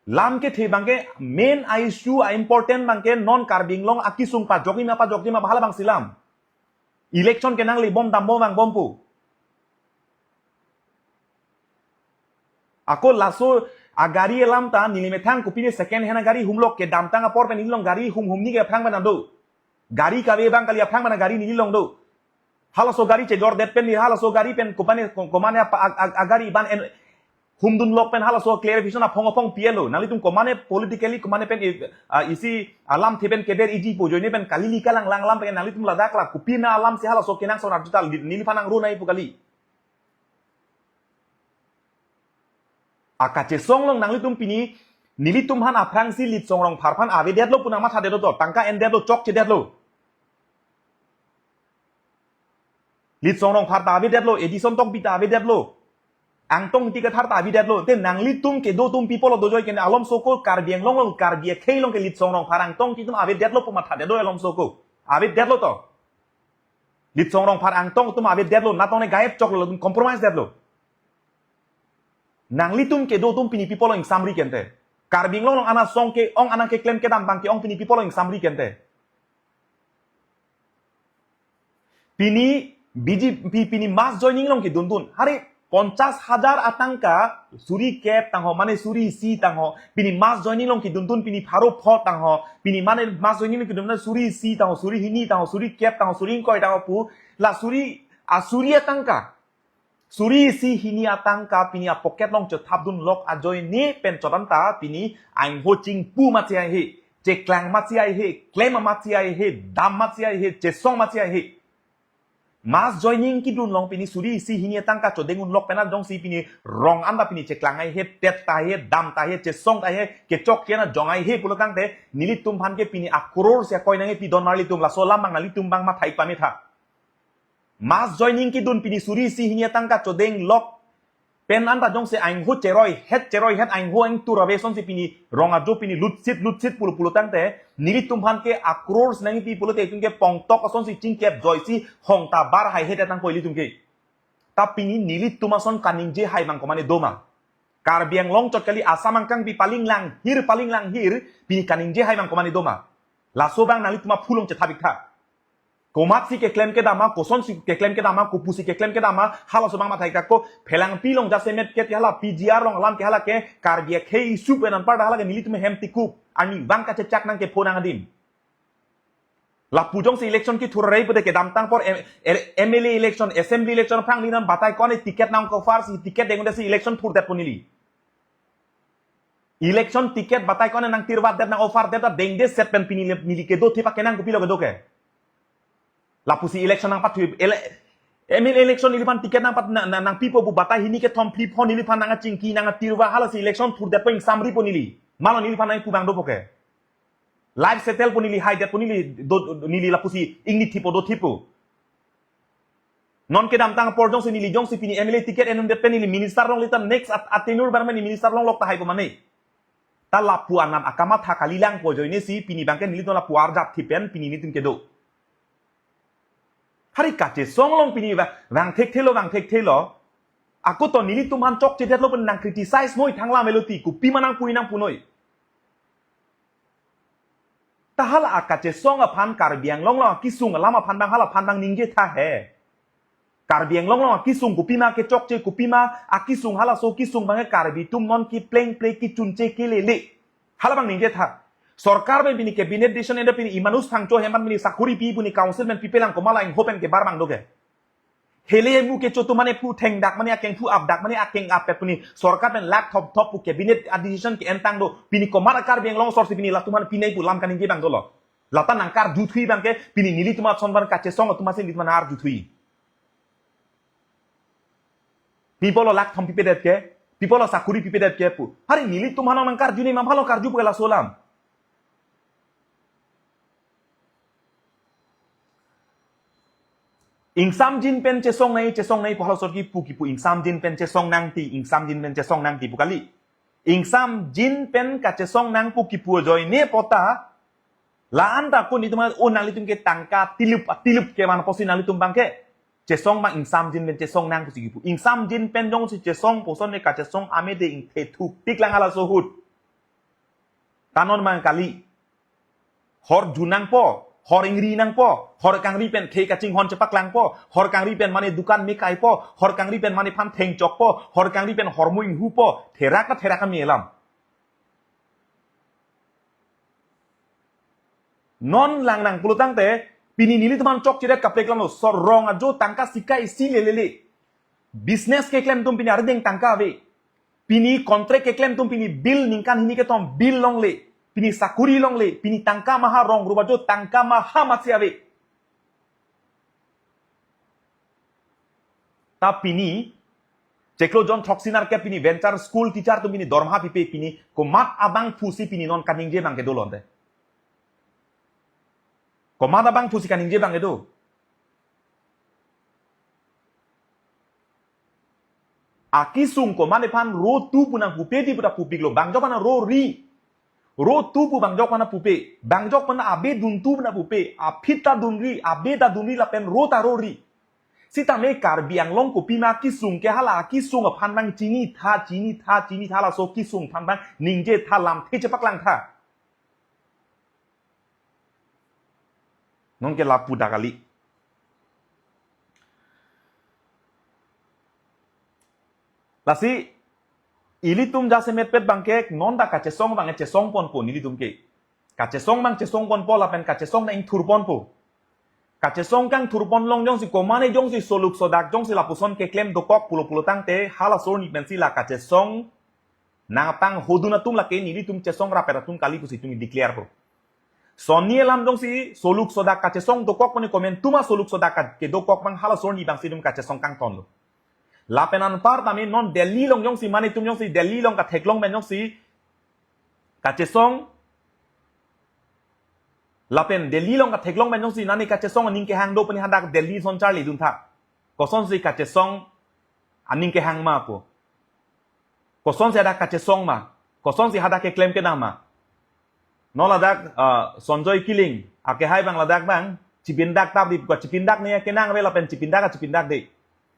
Lam kethe bangke main issue a important bangke non Karbi Anglong akisung pajokji ma pajokji ma hala bang si lam. Election ke nanglebom dambom vangbom pu. Ako laso agari alam ta neli methang kopine second hand agari humlo kedamtang apor pen neli along gari hum humni ke aphrang pen ado. Gari kave bang kali aphrang pen gari neli along do. Halaso gari chejordet pen neli halaso gari pen komane, komane apa ag-, ag-, agari ban en humdunlok pen halaso clarification aphong aphong pielo. Nanglitum komane politically komane pen i-, ah, isi alamthe pen keber iji pu ajoine pen kalili kalang lang lam pen nanglitum ladak la kopine alam si halaso kenangsot arjuta li-, neliphan nangro nai pu kali. Akachesong along nanglitum pini, nelitum aphan aphrangsi Litsong Rongphar aphan avedetlo pu nangmathadetlo to, tangka endetlo, chokchedetlo. Litsong Rongphar ta avedetlo, Edison Tokbi ta avedetlo. Angtong Ingti Kathar ta avedetlo. Te nanglitum kedo atum pipolo dojoi kene alom soko Karbi Anglong along Karbi akhei along ke Litsong Rongphar Angtong Ingti atum avedetlo pu mathadetlo alom soko. Avedetlo to. Litsong Rongphar Angtong atum avedetlo, natong ne gayep choklo, latum compromise detlo. Nanglitum kedo atum pini pipolo ingsamri kente. Karbi Anglong along ana song ke-ong ana keklem kedam bangke-ong pini pipolo ingsamri kente. Pini B J P pini mass joining along kedundun. Hari Ponchas hajar atangka suri kep tangho, mane suri isi tangho. Pini mass joining along keduntun pini pharo pho tangho. Pini mane mass joining along keduntun suri isi tangho, suri hini tangho, suri kep tangho, suri ingkoi tangho pu. La suri, a suri atangka, suri isi hini atangka pini a pocket along chethapdun lok ajoine pen chot an ta pini aingho chingpu matsi haihe, cheklang matsi haihe, klem matsi haihe, dam matsi haihe, chesong matsi haihe. Mass joining kedun along pini suri isi hini atangka chodeng un lok pen an jongsi pini rong an ta pini cheklang haihe, tet ta haihe, dam ta haihe, chesong ta haihe, kechokche an jong haihe pulo tangte nelitum aphan ke pini a crore si a-coin nangkepi don marli tum, laso alam abang nelitum abang mathai pame tha. Mass joining kedun pini suri isi hini atangka chodeng lok pen an ta jongsi aingho cheroi het, cheroi het aingho ingtur ave asonsi pini rong ajo pini lutsit lutsit pulo pulo tangte nelitum aphan ke a crore si nangkepi pulote itum ke pongtok asonsi chingkep joisi hong ta bar haihe tangkoi ilitum ke. Ta pini nelitum ason kaningje hai abang komane doma? Karbi Anglong chot kali, Assam angkang pi palinglang hir, palinglang hir, pini kaningje hai abang komane doma? Laso abang nanglitum aphu along chethap ik tha. Komatsi keklem kedam ma, kosonsi keklem kedam ma, kopusi keklem kedam ma, halaso abang mathai ik tha ko. Phelangpi along jasemet ke hala P G R along alam ke hala ke Karbi akhei issue pen anparta hala ke nelitum ahem tikup, arnivang kachechak nangkepho nang adim. Lapu jongsi election kethur rai pute kedamtang apor M-, M L A election, assembly election aphrang neli aphan batai ko-an ticket nang ko-offer si ticket dengdetsi election thurdetpo neli. Election ticket batai ko-an nangtirvatdet, nang-offerdet, ta dengdeset pen pini le-, neli kedo thip akenang kopilo kedo ke? Lapusi election nangpathu ele-, M L A election neli aphan ticket nangpat na, na, nangpipo pu batai hini kethom phli pho neli aphan nangkachingki nangkatirva, halasi election thurdetpo, ingsamripo neli. Malo neli aphan nangpu abang dopo ke? Life settlepo neli, haidetpo neli, do, neli lapusi ingni thipo do thipo. Non kedamtang apor jongsi neli jongsi pini M L A ticket en-undet pen neli minister longle ta next at-, a tenure abang neli minister longlok tahai po mane. Ta lapu anam akamatha kalilangpo ajoine si pini abang ke nelitum lapu arjap thip pen pini nelitum kedo. Hari kachesong along pini vang, vang thekthelo, vang thekthelo. Ako to nelitum aphan chokchedetlo pen nang criticize noi, thanglam elo ti, kopima nangpui nangpunoi? Ta hala akachesong aphan, Karbi Anglong along akisung alam aphan abang, hala aphan abang ningje tha he. Karbi Anglong along akisung kopima kechokche, kopima akisung, halaso akisung abang ke Karbi atum non keplengple, kechunche, kelele. Hala abang ningje tha. Sorkar pen pini cabinet decision enda pini Emmanush Phangcho ahem aphan pini sakuri pi pu, pini council pen pipelang, komat la ingho pen kebar abang do ke? Hele emu kecho atum mane phu thengdak mane akeng phu apdak mane akeng apet pu, pini sorkar pen lak thop thop pu cabinet a decision ke-entang do. Pini komat a Karbi Anglong asor si pini latum aphan pinei pu lam kaningje abang dolo? Lata nangkarjuthui abang ke pini nelitum ason aphan, kachesong atum ason nelitum aphan arjuthui. Pi pulo lak thom pipedet ke, pi pulo sakuri pipedet ke pu. Hari nelitum aphan nangkarju ne, ma aphan lo karjupo ke laso alam? Ingsamjin pen chesong nang, chesong nang pu halaso kipu kipu, ingsamjin pen chesong nangji, ingsamjin pen chesong nangji pu kali. Ingsamjin pen kachesong nang pu kipu ajoine pota, la-an ta ko nelitum, o nanglitum ke tangka tilup atilup kevan apotsi nanglitum abang ke chesong abang ingsamjin pen chesong nang pusi kipu? Ingsamjin pen jongsi chesongpo asonte kachesong amede ingthe thuktik lang halaso ahut. Ta non abang kali. Hor ju nangpo, hor ingri nangpo, hor kangri pen khei kachinghon chepaklangpo, hor kangri pen mane dukan me kaipo, hor kangri pen mane aphan thengchokpo, hor kangri pen hormu inghupo, therak ta therak kami alam. Non lang nang pulo tangte, pini nelitum aphan chokchedet kaprek lam lo, sor rong ajo tangka sika isi lelele. Business keklem atum pini arideng tangka ave. Pini contract keklem atum pini bill ningkan hini kethom bill longle. Pini sakuri longle. Pini tangka maha, rong rup ajo tangka maha matsi ave. Ta pini chiklo jon throksi nerkep pini venture school teacher atum pini dormaha pipe, pini komat abangphu si pini non kaningje abang kedo lonte? Komat abangphu si kaningje abang kedo? Akisung komat aphan ro tu pu nangpupe di pu ta pupiklo, bang jok aphan ro ri. Ro tu pu bang jok aphan pupe, bang jok aphan abe dun tu pu nangpupe, aphi ta dun ri, abe ta dun ri lapen ro ta ro ri. Sitame Karbi Anglong kopima akisung ke, hala akisung aphan abang chinitha, chinitha, chinitha, laso akisung aphan abang ningjetha, lamthe chepaklangtha. Non ke lapu ta kali. Lasi ilitum jasemetpet abangke non ta kachesong abang chesong ponpo nelitum ke. Kachesong abang chesong ponpo lapen kachesong ta ingthur ponpo. Kachesong kangthur pon along jongsi komane jongsi soluk sodak jongsi lapuson keklem dokok pulo pulo tangte hala sorni pensi la kachesong nangpanghodun atum lake nelitum chesong rapet atum kali pusi itum declare po. Sonni alam jongsi soluk sodak kachesong dokok pone komen tuma soluk sodak ka-, kedokok abang hala sorni abangsi itum kachesong kangtonlo. Lapen anpar tame non Delhi along jongsi mane itum jongsi Delhi along katheklong pen jongsi kachesong lapen Delhi along katheklong pen jongsi nani kachesong aning kehang do pone hadak Delhi son charlidun tha. Kosonsi kachesong aning kehang ma po. Kosonsi hadak kachesong ma. Kosonsi hadak keklem kedam ma. Non ladak, ah, Sanjay Killing akehai abang ladak abang chipindak tap di ko chipindak ne kenang ave lapen chipindak chipindak de.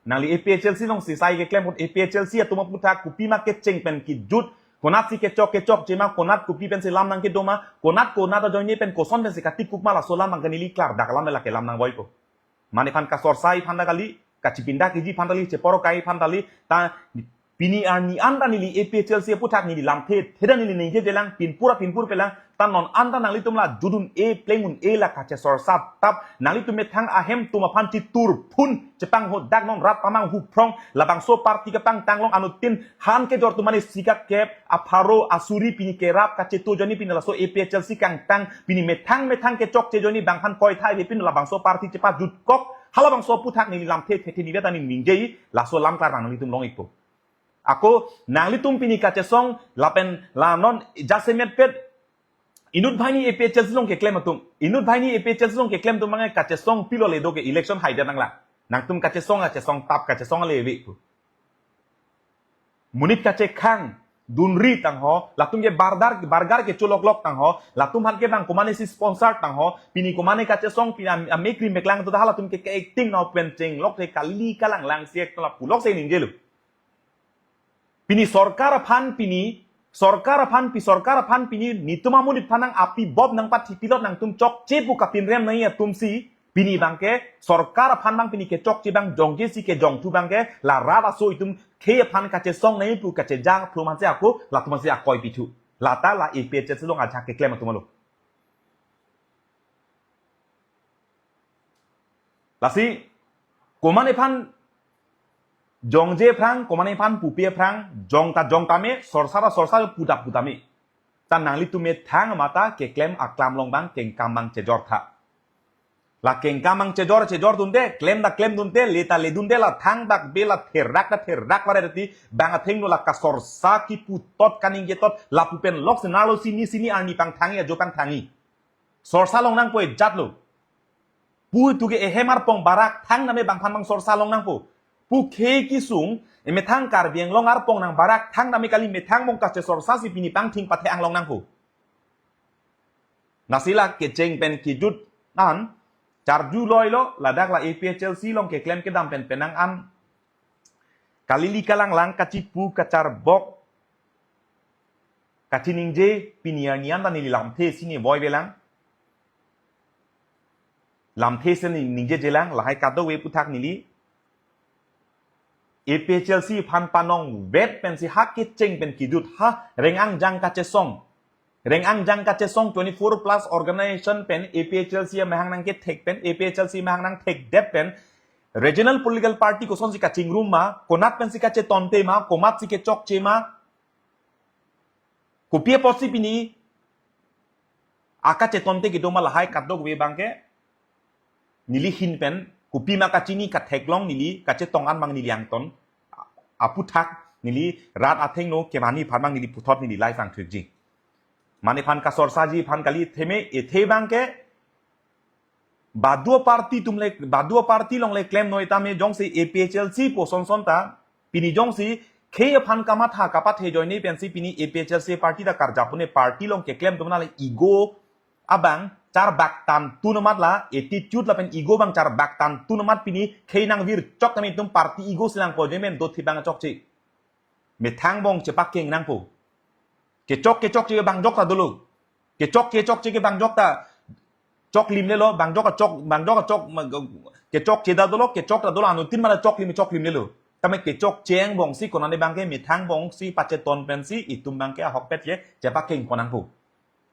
Nangli A P H L C alongsi sai keklem pon A P H L C atum aputhak kopima kecheng pen kejut, konatsi kechok kechokche ma, konat kopi pensi lam nangkedo ma, konat konat ajoine pen koson pensi katikuk ma laso alam abangke neli klardak alam lake lam nangvoipo. Mane aphan kasorsai aphan ta kali, kachipindak iji aphan ta kali, cheporo kai aphan ta kali, ta pini arni an ta neli A P H L C aputhak neli lamthe theda neli ningjejelang, pinpur pinpur pelang, ta non an ta nanglitum la judun-e pleng un-e la kachesorsa tap, nanglitum methang ahem atum aphan chitur phun chepanghodak non rat pamang huphrong labangso party kepangtang along anuttin han kejor atum mane sikak kep apharo asuri pini kerap kachetu ajoine pini laso A P H L C kangtang pini methang methang kechokche ajoine abang aphan koithai de pini labangso party chepajutkok halabangso aputhak neli lamthe thethe nivet ani ningje laso alam klarang nanglitum long-ikpo. Ako nanglitum pini kachesong lapen la non jasemetpet inut banghini A P H L C along keklem atum. Inut banghini A P H L C along keklem atum mangai kachesong pilo le do ke election haida nanglang. Nangtum kachesong kachesong tap kachesong ale ave pu. Monit kachekhang dunri tangho, latum ke bargar bargar kecho loklok tangho, latum aphan ke bang komane si sponsor tangho, pini komane kachesong pini am- amekri meklang to hala latum ke acting nau pen chenglok the kali kalanglang si ek tola pulok se ningjelo. Pini sorkar aphan pini, sorkar aphan pi sorkar aphan pini, nitum amonit aphan nang api bob nangpathi pilot nangtum chokche pu kapinrem nai atumsi, pini abangke, sorkar aphan abang pini kechokche abang jongje si kejongthu abangke, la rat aso itum khei aphan kachesong nai pu kachejang phlu manse ako, latum manse akoi pithu. Lata la A P H L C along ajak keklem atum alo. Lasi, komane aphan jongje aphrang, komane aphan pupe aphrang, jong ta jong tame, sorsa ta sorsa puta puta me. Ta nanglitum methang mata keklem aklam along abang kengkam abang chejor tha. La kengkam abang chejor chejor dunde, klem ta klem dunde, le ta le dunde, la thang dak be la therak ta therak vare dati, bang athengno la kasorsa kipu tot kaningje tot, lapu pen lok senalo sini sini arni pangthangji ajo pangthangji. Sorsa long nangpo ejat lo. Pu tu ke ehem arpong barak thang name bang aphan bang sorsa long nangpo. Pu khei kesung, emethang Karbi Anglong arpong nang barak thang name kali methang mong kachesorsa si pini pangthing pathe ang long nangpo. Lasi la kecheng pen kejut an, charju loilo, ladak la A P H L C along keklem kedam pen penang an. Kalili kalanglang kachipu kacharbok. Kachiningje pini arni an ta neli lamthe si neli voi velang. Lamthe si neli ningjejelang, lahai kadokave aputhak neli. A P H L C aphan panong vet pensi ha kecheng pen kejut ha reng angjang kachesong. Reng angjang kachesong twenty-four plus organization pen A P H L C amahang nangkethek pen, A P H L C amahang nangthekdet pen, regional political party kosonsi kachingrum ma, konat pensi kachetonte ma, komatsi kechokche ma, kopi apotsi pini akachetonte kedo ma lahai kadokave abangke, neli ahin pen, kopima kachini katheklong neli, kachetong an abang neli angton, aputhak neli rat athengno kemani aphan abang neli puthot neli live angthekji. Mane aphan kasorsaji aphan kali theme, ethe abangke, baduo party atum le, baduo party along le klem noi tame jongsi A P H L C pu son son ta, pini jongsi, khei aphan kamatha kapathe ajoine pensi pini A P H L C party ta karjapune party along keklem atum nale ego abang charbak tangthu amat la, attitude lapen ego abang charbak tangthu amat pini khei nangvirchok tame itum party ego si nangpo ajoine pen dothi abang chokche. Methang bong chepakeng nangpo. Kechok kechokche abang jok ta dolo. Kechok kechokche ke abang jok ta choklim lelo, abang jok chok, abang jok chok, ma-, kechokche ta dolo, kechok ta dolo, anuttin mala choklim choklim lelo. Tame kechokche angbong si konane abangke methang angbong si pacheton pensi itum abangke ahokpet ke chepakeng pon nangpo.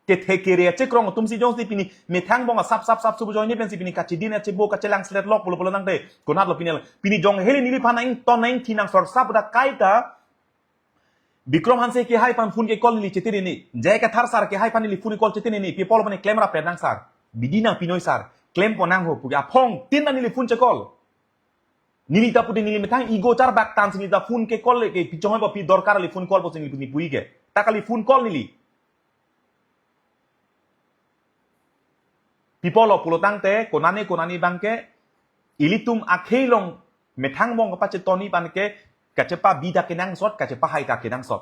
Kethe kere achekrong atum si jongsi pini methang angbong asap sap sap subu ajoine pensi pini kachidin achebo kachelang slet lok pulo pulo tangte konatlo pini la. Pini jong heli neliphan ington ingthi nang sor sap da kaita Bikram Hanse kehai aphan phone ke call neli chetiri ni. J I Kathar sir kehai aphan neli phone call chetiri ni. Pi apotlo mane klem rap nang sir. Bidi nang pinoi sir. Klem pon nang ho puke aphong tin na neli phone che call. Neli ta pute neli methang ego charbak tan si neli ta phone ke call ke pi chonghoi ba pi dorkar kali phone call pusi neli puni puji ke. Ta kali phone call neli. Pi apotlo pulo tangte konane konane abangke ilitum akhei along methang angbong kapachetonni abangke kachepabi ta kenangsot, kachepahai ta kenangsot.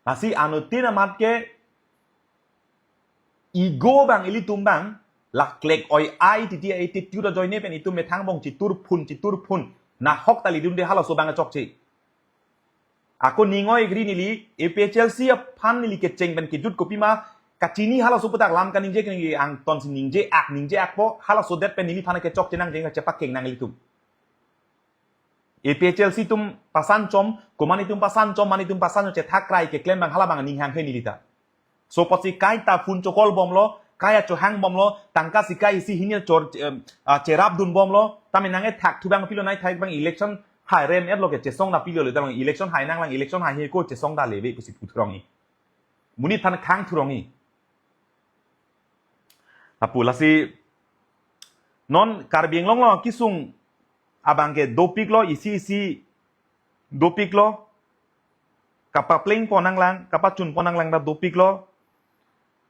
Lasi anuttin amat ke ego abang ilitum abang laklek oi ai titi ai titi ajoine pen itum methang angbong chitur phun chitur phun nahok ta lidunde halaso abang chokche. Ako ning oi gri neli A P H L C aphan neli kecheng pen kejut kopima kachini halaso aputhak lam kaningje ke neli angton si ningje ak ningje akpo halaso det pen neliphan kechokche nang jeng chepakeng nang ilitum. A P H L C atum pasan chom, komane atum pasan chom, mane atum pasan chom chethak krai keklem abang hala abang ning hanghe neli ta. So apotsi kaita phone cho call bomlo, kaita chohang bomlo, tangka sikai isi hini chor, em, ah, cherap dun bomlo, tame nang ethak thu abang pilo nai thai abang election hai rem-etlo ke chesong na pilo le ta abang election hai nanglang election hai he ko chesong da leve pusi pu thurong i. Monit aphan khang thurong i. Lapu lasi non Karbi Anglong along kesung abangke dopiklo isi isi dopiklo kapapleng pon nanglang, kapachun pon nanglang ta dopiklo.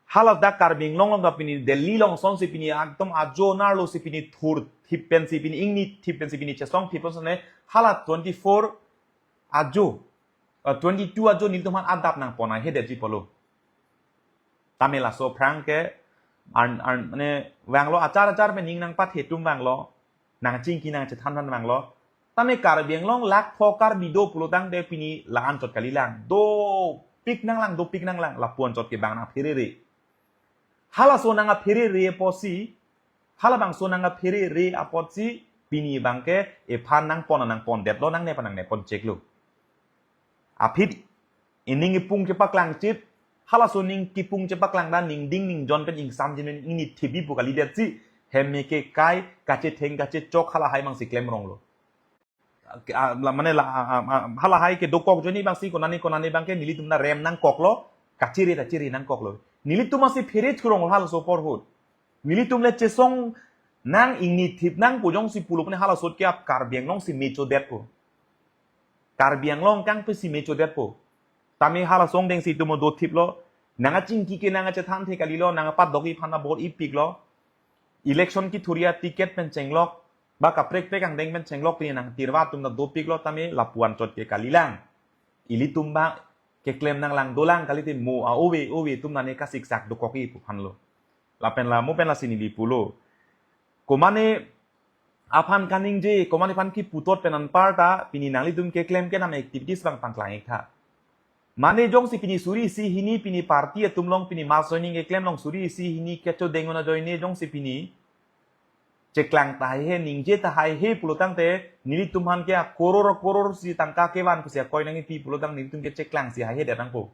Hala dak Karbi Anglong along ta pini Delhi along asonsi pini ekdom ajo nerlo si pini thur thip pensi pini ingni thip pensi pini chesong thip pensi ne hala twenty-four ajo, eh, twenty-two ajo nelitum aphan adap nangpon ahedetji pulo. Tame laso aphrang ke an, an, mane vanglo achar achar pen ning nangpathe atum vanglo. Nangchingki nangchethan than vanglo. Tame Karbi Anglong lakh pho Karbi do pulo tangte pini la-an chot kalilang. Dopik nanglang, dopik nanglang. Lapu-an chot ke abang nangpherere. Halaso nangpherere apotsi, halabangso nangpherere apotsi, pini abangke ephan nangpon nangpondetlo nangne pa nangne pon cheklo. Aphi ining ipung chepaklangchit, halaso ning kipung chepaklang ta ning ding ning jon pen ingsamjin pen ingni thibi pu kalidetsi, hem me kekai, kachetheng kachechok halahai abangsi klemronglo. Ah, la, mane la, ah, ah, ah, halahai kedokok ajoine abangsi konane konane abangke nelitum ta rem nangkoklo, kachiri ta chiri nangkoklo. Nelitum asi phere thurong halaso apor ahut. Nelitum le chesong nang ingni thip nang pu jongsi pulo pune halaso ahut ke ap Karbi Anglong si mechodetpo. Karbi Anglong kangpe si mechodetpo. Tame hala asong dengsi itum do thiplo. Nangchingki ke nangchethanthe kalilo, nangpadok iphan ta vote ipiklo. Election kethur a ticket pen chenglok, ba kaprek prek angdeng pen chenglok pini nangtirwa atum ta dopiklo tame lapu-an chot ke kalilang. Ilitum abang keklem nanglang dolang kalite mo a-ove ove atum nane kasiksak dokok i pu aphanlo. Lapen la mo pen lasi neli pulo. Komane aphan kaningje, komane aphan kiputot pen anparta, pini nanglitum keklem kenam activities abang pangklang ik tha. Mane jongsi pini suri isi hini pini party atum along pini mass joining keklem along suri isi hini kechodeng un ajoine jongsi pini cheklang tahai he ningje tahai he pulo tangte nelitum aphan ke a koror koror si tangka kevan pusi akoi nangpi pulo tang nelitum ke cheklangsi haihedet nangpo.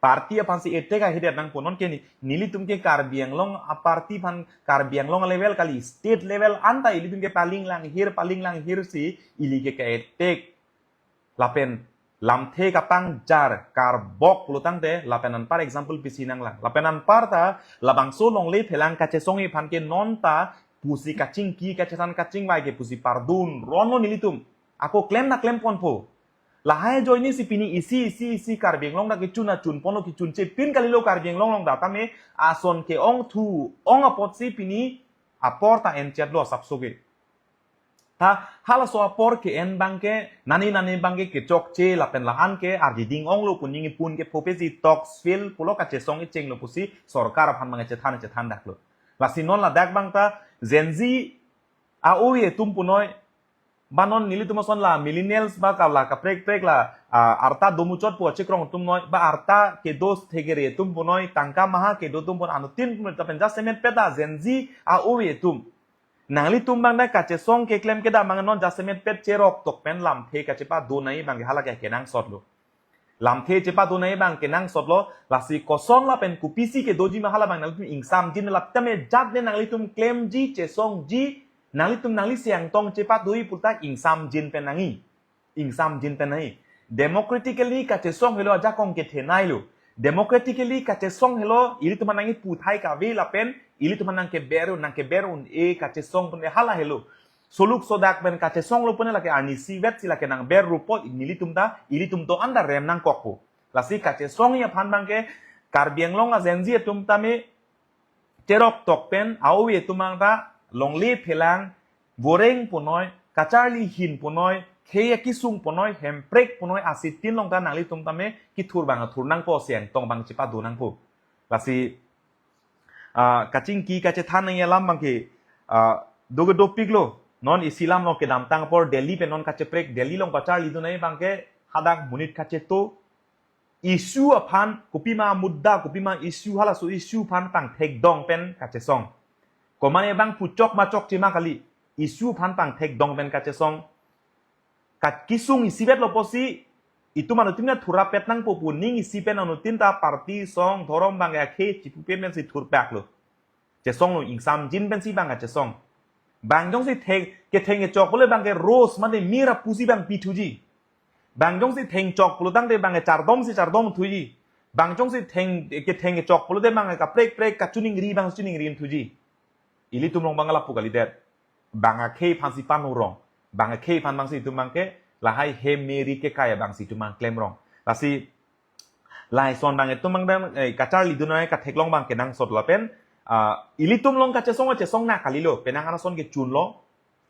Party aphansi attack haihedet nangpo non ke ni, nelitum ke Karbi Anglong a party aphan Karbi Anglong level kali state level anta ilitum ke paling langhir paling langhir si ili ke ke-attack. Lapen lamthe kapangjar karbok pulo tangte lapen anpar example pisi nanglang. Lapen anparta labangso longle phelang kachesong iphan ke nonta pusi kachingki kachethan kachingvai ke pusi pardun ronlo nelitum. Ako klem na klem ponpo. Lahai ajoine si pini isi isi isi Karbi Anglong ta kechun a chun ponlo kechun chepin kalilo Karbi Anglong along ta tame ason ke-ong thu-ong apotsi pini aporta enchetlo asapso ke. Ta halaso apor ke-en abangke nani nani abangke kechokche lapen la-an ke arjiding onglo pu ning ipun ke phope si talks fail pulo kachesong ichenglo pusi sorkar aphan abang chethan chethan daklo. Lasi non ladak abang ta Gen Z a-ove atum punoi, ba non nelitum ason la millennials ba ka la kaprek prek la, ah, arta domuchot pu achekrong atum noi, ba arta kedo thekere atum punoi, tangka maha kedo atum pun anuttin pun ta pen jasemet peta Gen Z a-ove atum. Nanglitum abang dak kachesong keklem kedam abang non jasemet pet cherok tok pen lamthe kachepado nangji abang ke hala ke kenangsot lo. Lamthe chepado nangji abang kenangsot lo, lasi koson lapen kopisi kedoji ma hala abang nanglitum ingsamjin, lap tame jat ne nanglitum klemji, chesongji, nanglitum nangli siang tong chepadoji puta ingsamjin pen nangji. Ingsamjin pen nangji. Democratically kachesong helo ajakong kethenei lo. Democratically kachesong helo ilitum aphan nangji puthai kave lapen ilitum aphan nangkeber un, nangkeber un-e kachesong pen hala helo. Soluk sodak pen kachesong lo pune lake arnisi vet si lake nangber rupo nelitum ta, ilitum to anda rem nangkokpo. Lasi kachesongji aphan abang ke Karbi Anglong a Gen Z atum tame cherok tok pen awi atum abang ta longle phelang, voreng punoi, kacharli hin punoi, khei akisung punoi, hemprek punoi, asitin along ta nanglitum tame kethur abang thur nangpo, siang tong abang chepado nangpo. Lasi ah, kachingki kachethan nangji alam abang ke, ah, doke dopik lo. Non isi alam lo, kedamtang apor Delhi pen non kacheprek, Delhi along kacharlidun nangji abang ke hadak monit kacheto. Issue aphan, kopima mudda, kopima issue, halaso issue aphan pangthekdong pen kachesong. Komane abang puchok ma chokche ma kali, issue aphan pangthekdong pen kachesong. Kat kisung isivet lo pusi, itum anuttin ta thurapet nangpo pu ning isi pen anuttin ta party song dhorom abang akhei chipupe pensi thurpak lo. Chesong lo, ingsamjin pensi abang kachesong. Bang jongsi theng, ketheng kechok pulote abang ke rose mane myrrh pusi abang pithuji. Bang jongsi thengchok pulo tangte abang ke chardom si chardom thuji. Bang jongsi theng, ketheng kechok pulote abang ke kaprek prek kachiningri abang chiningri thuji. Ilitum along abang lapu kalidet. Bang akhei aphansi panu rong. Bang akhei aphan abangsi itum abang ke lahai hem meri kekai abangsi itum abang klem rong. Lasi lason abang itum abang dam, eh, kacharlidun nangji katheklong abang kenangsot lapen, ah, ilitum along kachesong, chesong na kalilo. Penang anason kechun lo.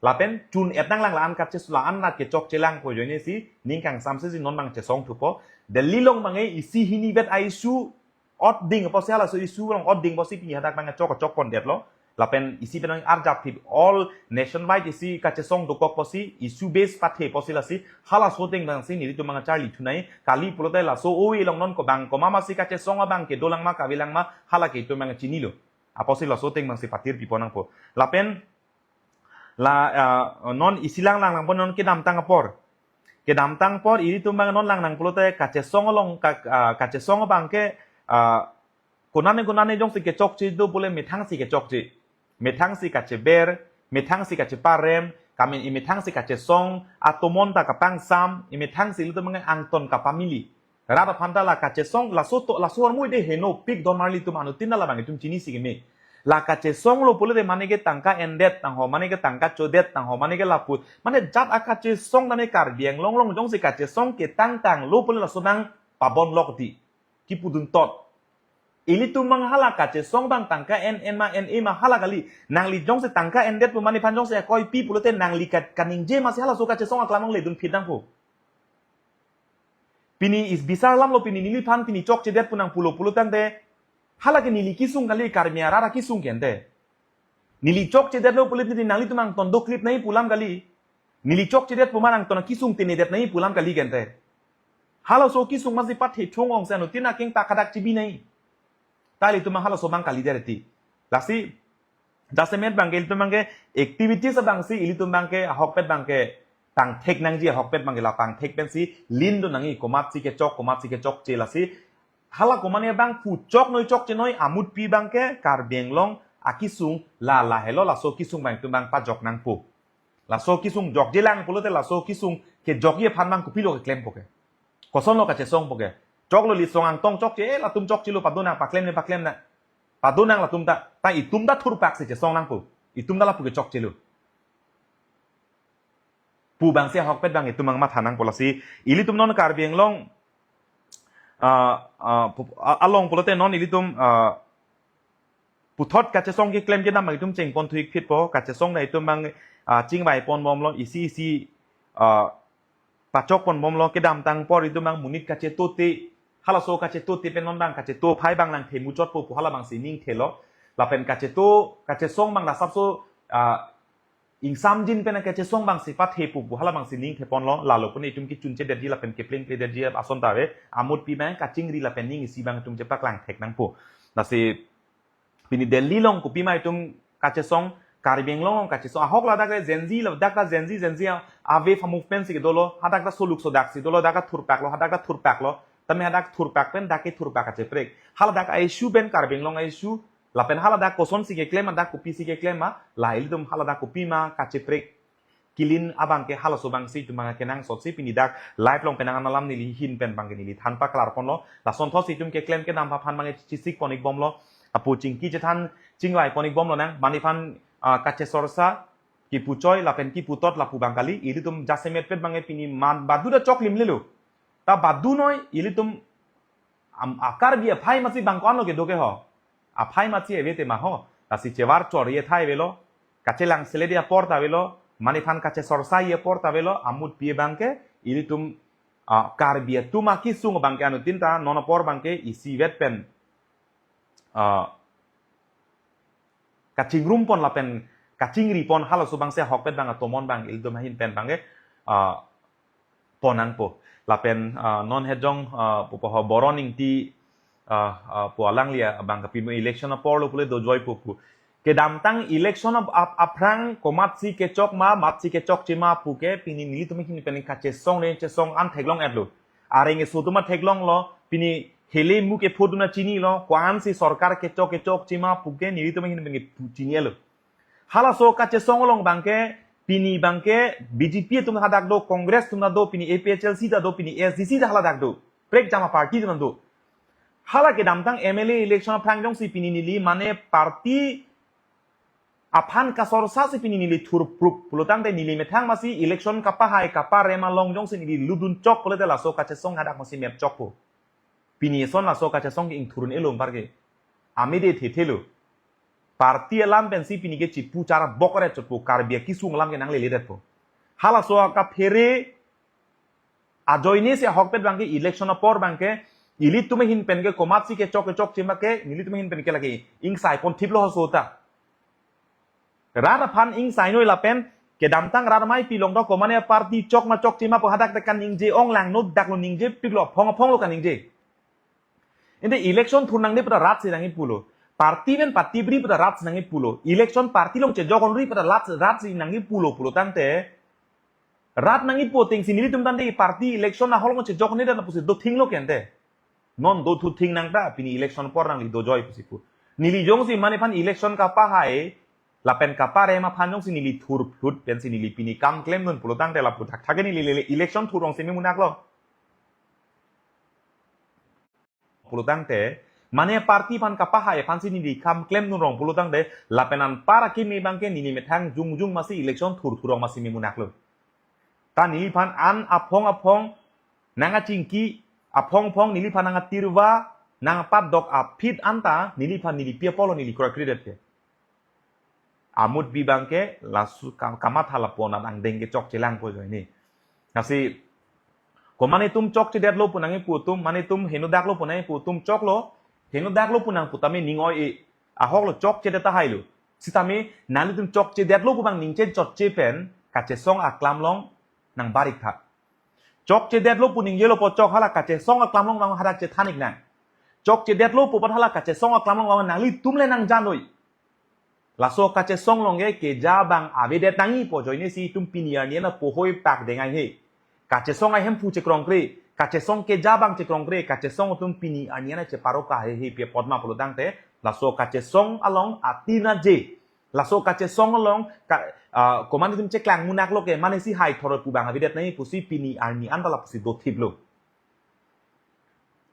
Lapen chun-et nanglang, la-an kaches, la-an nat kechokche lang pu ajoine si ning kangsamse si non abang chesong thupo. Delhi along abang ke isi hini vet a-issue otding pusi, halaso issue along otding pusi pini hadak abang chok chok pondetlo. Lapen isi pen arjap thip all nationwide isi kachesong dokok pusi, issue base pathe pusi, lasi halaso ateng abangsi nelitum abang charlithu nangji. Kali pulote laso awi along non kobang komat masi kachesong abang kedolang ma kavelang ma hala ke itum abang chinilo. Apotsi laso ateng abangsi patir pipon nangpo. Lapen la, ah, non isi lang lang nangpo, non kedamtang apor. Kedamtang apor ilitum abang non lang nang pulote kachesong along ka, ah, kachesong abang ke, ah, konane konane jongsi kechokche do pule methangsi kechokche. Methangsi kacheber, methangsi kacheparem, kamin imethangsi kachesong, atomon ta kapangsam, imethangsi ilitum abang angton kapamili. Rat aphan ta la kachesong, laso to, laso armu ide henopik don marli itum anuttin ta labang itum chinisi keme. La kachesong lo pulote mane ke tangka endet tangho, mane ke tangka chodet tangho, mane ke lapu. Mane jat akachesong tane Karbi Anglong along jongsi kachesong ketang tanglo pule laso abang pabon lok di. Kipudun tot. Ilitum abang hala kachesong abang tangka en en ma en-e ma hala kali. Nangli jongsi tangka endet pu mane aphan jongsi akoipi pulote nangli ka, kaningje masi halaso kachesong aklam along ledun phit nangpo. Pini is bisar alam lo, pini neliphan pini chokchedet pu nangpulo pulo tangte. Hala ke neli kisung kali, Karmi arat akisung ke ante. Neli chokchedetlo pulote nanglitum angton doklip nangji pu alam kali. Neli chokchedet pu ma angton akisung tenedet nangji pu alam kali ke ante. Halaso kisung masi pathe thung ong si anuttin akeng ta kadak chibi nangji. Ta ilitum abang halaso abang kalidet ti. Lasi jasemet abang ke ilitum abang ke activities abangsi ilitum abang ke ahokpet abang ke pangthek nangji, ahokpet abang ke la pangthek pensi lindun nangji, komatsi kechok, komatsi kechokche, lasi hala komane abang puchok noi chokche noi amutpi abang ke Karbi Anglong akisung la lahelo, laso kisung abang itum abang pajok nangpo. Laso kisung jokjelang pulote laso kisung kejokji aphan abang kopilo keklempo ke. Kosonlo kachesongpo ke. Choklo, lisong angtong chokche, eh, latum chokchelo, padonang, paklem ne paklem nang. Padonang latum ta, ta itum ta thurpaksi chesong nangpo. Itum ta lapu ke chokchelo pu abangsi ahokpet abang itum abang matha nangpo. Lasi ilitum non Karbi Anglong, ah, ah, pu-, a-, along pulote non ilitum, ah, puthot kachesong keklem kedam abang itum chengpon thuik phitpo, kachesong ta itum abang, ah, chingvai ponbomlo, isi isi, ah, pachok ponbomlo. Kedamtang apor itum abang monit kachetote, halaso kachetote pen non abang kacheto phai abang nangthemuchotpo pu hala abangsi ningthelo. Lapen kacheto, kachesong abang lasapso, ah, ingsamjin pen kachesong abangsi pathepo pu hala abangsi ningtheponlo. Lalo pune itum kechunchedetji lapen keplengpledetji ason ta ave. Amutpi abang kachingri lapen ning isi abang itum chepaklang thek nangpo. Lasi pini Delhi along kopima itum kachesong, Karbi Anglong kachesong ahok ladak le Gen Z ladak ta Gen Z, Gen Z a, a wave a movement si kedolo, hadak ta soluk sodak si dolo, dak ta thurpak lo, hadak ta thurpak lo, tame hadak thurpak pen dak ke thurpak kacheprek. Haladak a issue pen Karbi Anglong a issue, lapen haladak koson si keklem, hadak kopi si keklem ma, la ilitum haladak kopi ma kacheprek. Kilin abang ke halaso abang si itum abang kenangsot si pini dak live along penang an alam neli ahin pen abang ke neli than paklar ponlo. Lasonthot si itum keklem kedam aphan abang ke chisik pon-ik bomlo. Apu chingki chethan chingvai pon-ik bomlo nang. Mane aphan, ah, kachesorsa kipu choi lapen kipu tot lapu abang kali. Ilitum jasemet pet abang ke pini man badu ta choklim lelo. Ta badu noi ilitum am, a Karbi aphai masi abang ko-an lo kedo ke ho. Aphai masi ave te ma ho. Lasi chevar chor ye thai avelo. Kachelang selet apor ta avelo. Mane aphan kachesorsa apor ta avelo. Amutpi abang ke ilitum, ah, Karbi atum akesung abang ke anuttin ta non apor abang ke isivet pen, ah, kachingrum pon lapen kachingri pon halaso abang si ahokpet abang atomon abang ilitum ahin pen abang ke, ah, pon nangpo. Lapen, ah, non hejong, ah, pupo ho Boron Ingti, ah, ah, pu alangli abang ke pimo election apor lo pule dojoi pu pu. Kedamtang election ap-, ap-, aphrang komatsi kechok ma, matsi kechokche ma pu ke pini nelitum ahin pen kachesong ne chesong an theklong-etlo. Areng eso atum theklonglo, pini hele mu ke photo na chinilo, ko-an si sorkar kechok kechokche ma pu ke nelitum ahin pen chini-etlo. Halaso kachesong along abang ke, pini abang ke, B J P atum hadak do, Congress atum ta do, pini A P H L C ta do, pini A S D C ta haladak do. Prekjam a party atum do. Hala kedamtang M L A election aphrang jongsi pini neli mane party aphan kasorsa si pini neli thurprup pulotangte neli methang masi election kapahai kaparem along jongsi neli ludun chok pulote laso kachesong hadak masi mep chokpo. Pini eson laso kachesong ke ingthur un-elo anpar ke. Amede thethelo. Party alam pensi pini ke chipu chara bokre chotpo, Karbi akesung alam ke nanglele detpo. Halaso kaphere ajoine si ahokpet abang ke election apor abang ke ilitum ahin pen ke komatsi kechok kechokche ma ke nelitum ahin pen ke lake ingsai pon thiplo ho so ta. Rat aphan ingsai noi lapen kedamtang rat amei pilong do komane party chok ma chokche ma pu hadak ta kaningje ong lang no, dak lo ningjepiklo, aphong aphong lo kaningje. Ante election thur nangne pu ta rat si nangji pulo. Party pen party bri pu ta rat si nangji pulo. Election party along chejok onri pu ta rat, rat si nangji pulo pulotangte. Rat nangji pu ateng si nelitum tangte party election ahol along chejok ne dan pusi do thinglo ke ante. Non do thu thing nang ta pini election apor nangli dojoi pusi pu. Neli jongsi mane aphan election kapahai lapen kaparem aphan jongsi neli thurphlut pensi neli pini kam klemdun pulotangte lapu thakthak ke neli lele election thur rong si me munak lo. Pulotangte, mane party aphan kapahai aphansi neli kam klemdun rong pulotangte, lapen anpar akimi abang ke neli methang jongjong masi election thurthur rong masi me munak lo. Ta neliphan an aphong aphong nangkachingki, aphong aphong neliphan nangkatirva, nangkapatdok aphi anta neliphan neli pi apotlo neli kroikredet ke. Amutpi abang ke laso kam-, kamatha lapu anat angdeng kechokche lang pu ajoine. Lasi komane atum chokchedetlo pu nangji pu atum, mane atum henodaklo pu nangji pu atum choklo, henodaklo pu nang pu tame ning oi-e, ahok lo chokchedet tahai lo. Sitame nanglitum chokchedetlo pu abang ningje chotche pen kachesong aklam along nangbar-ik tha. Chokchedetlo pu ningjelo pu chok hala kachesong aklam along abang hadak chethan-ik nang. Chokchedetlo pu apot hala kachesong aklam along abang nanglitum le nangjan noi. Laso kachesong along ke keja abang avedet nangji pu ajoine si itum pini arni an apohoi pak dengai he. Kachesong ahemphu chekrongkre, kachesong keja abang chekrongkre, kachesong atum pini arni an cheparo kahehe pi apot ma pulotangte, laso kachesong along atina je. Laso kachesong along ka, ah, komane atum cheklang munak lo ke, mane si hai thorot pu abang avedet nangji pusi pini arni an ta lapusi dothiplo.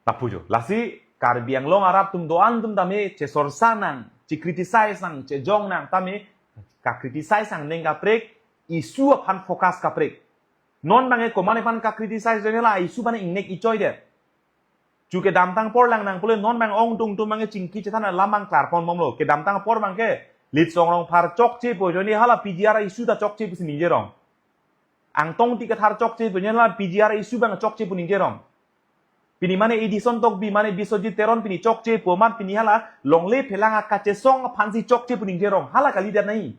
Lapu jo. Lasi Karbi Anglong arat atum do-an atum tame chesorsa nang, che-criticize nang, chejong nang tame, ka-criticize nang neng kaprek, issue aphan focus kaprek. Non abang ke komane aphan ka-criticize nang la issue abang ingnek ichoi det. Chu kedamtang apor lang nang pule non abang ongdung atum abang ke chingki chethan alam abang klar pon bomlo. Kedamtang apor abang ke Litsong Rongphar chokche pu ajoine hala P G R issue ta chokche pusi ningje rong. Angtong Ingti Kathar chokche pu ajoine hala P G R issue abang chokche pu ningje rong. Pini mane Edison Tokbi, mane Biswajit Teron pini chokche pu amat pini hala longle phelang akachesong aphansi chokche pu ningje rong. Hala kalidet nangji.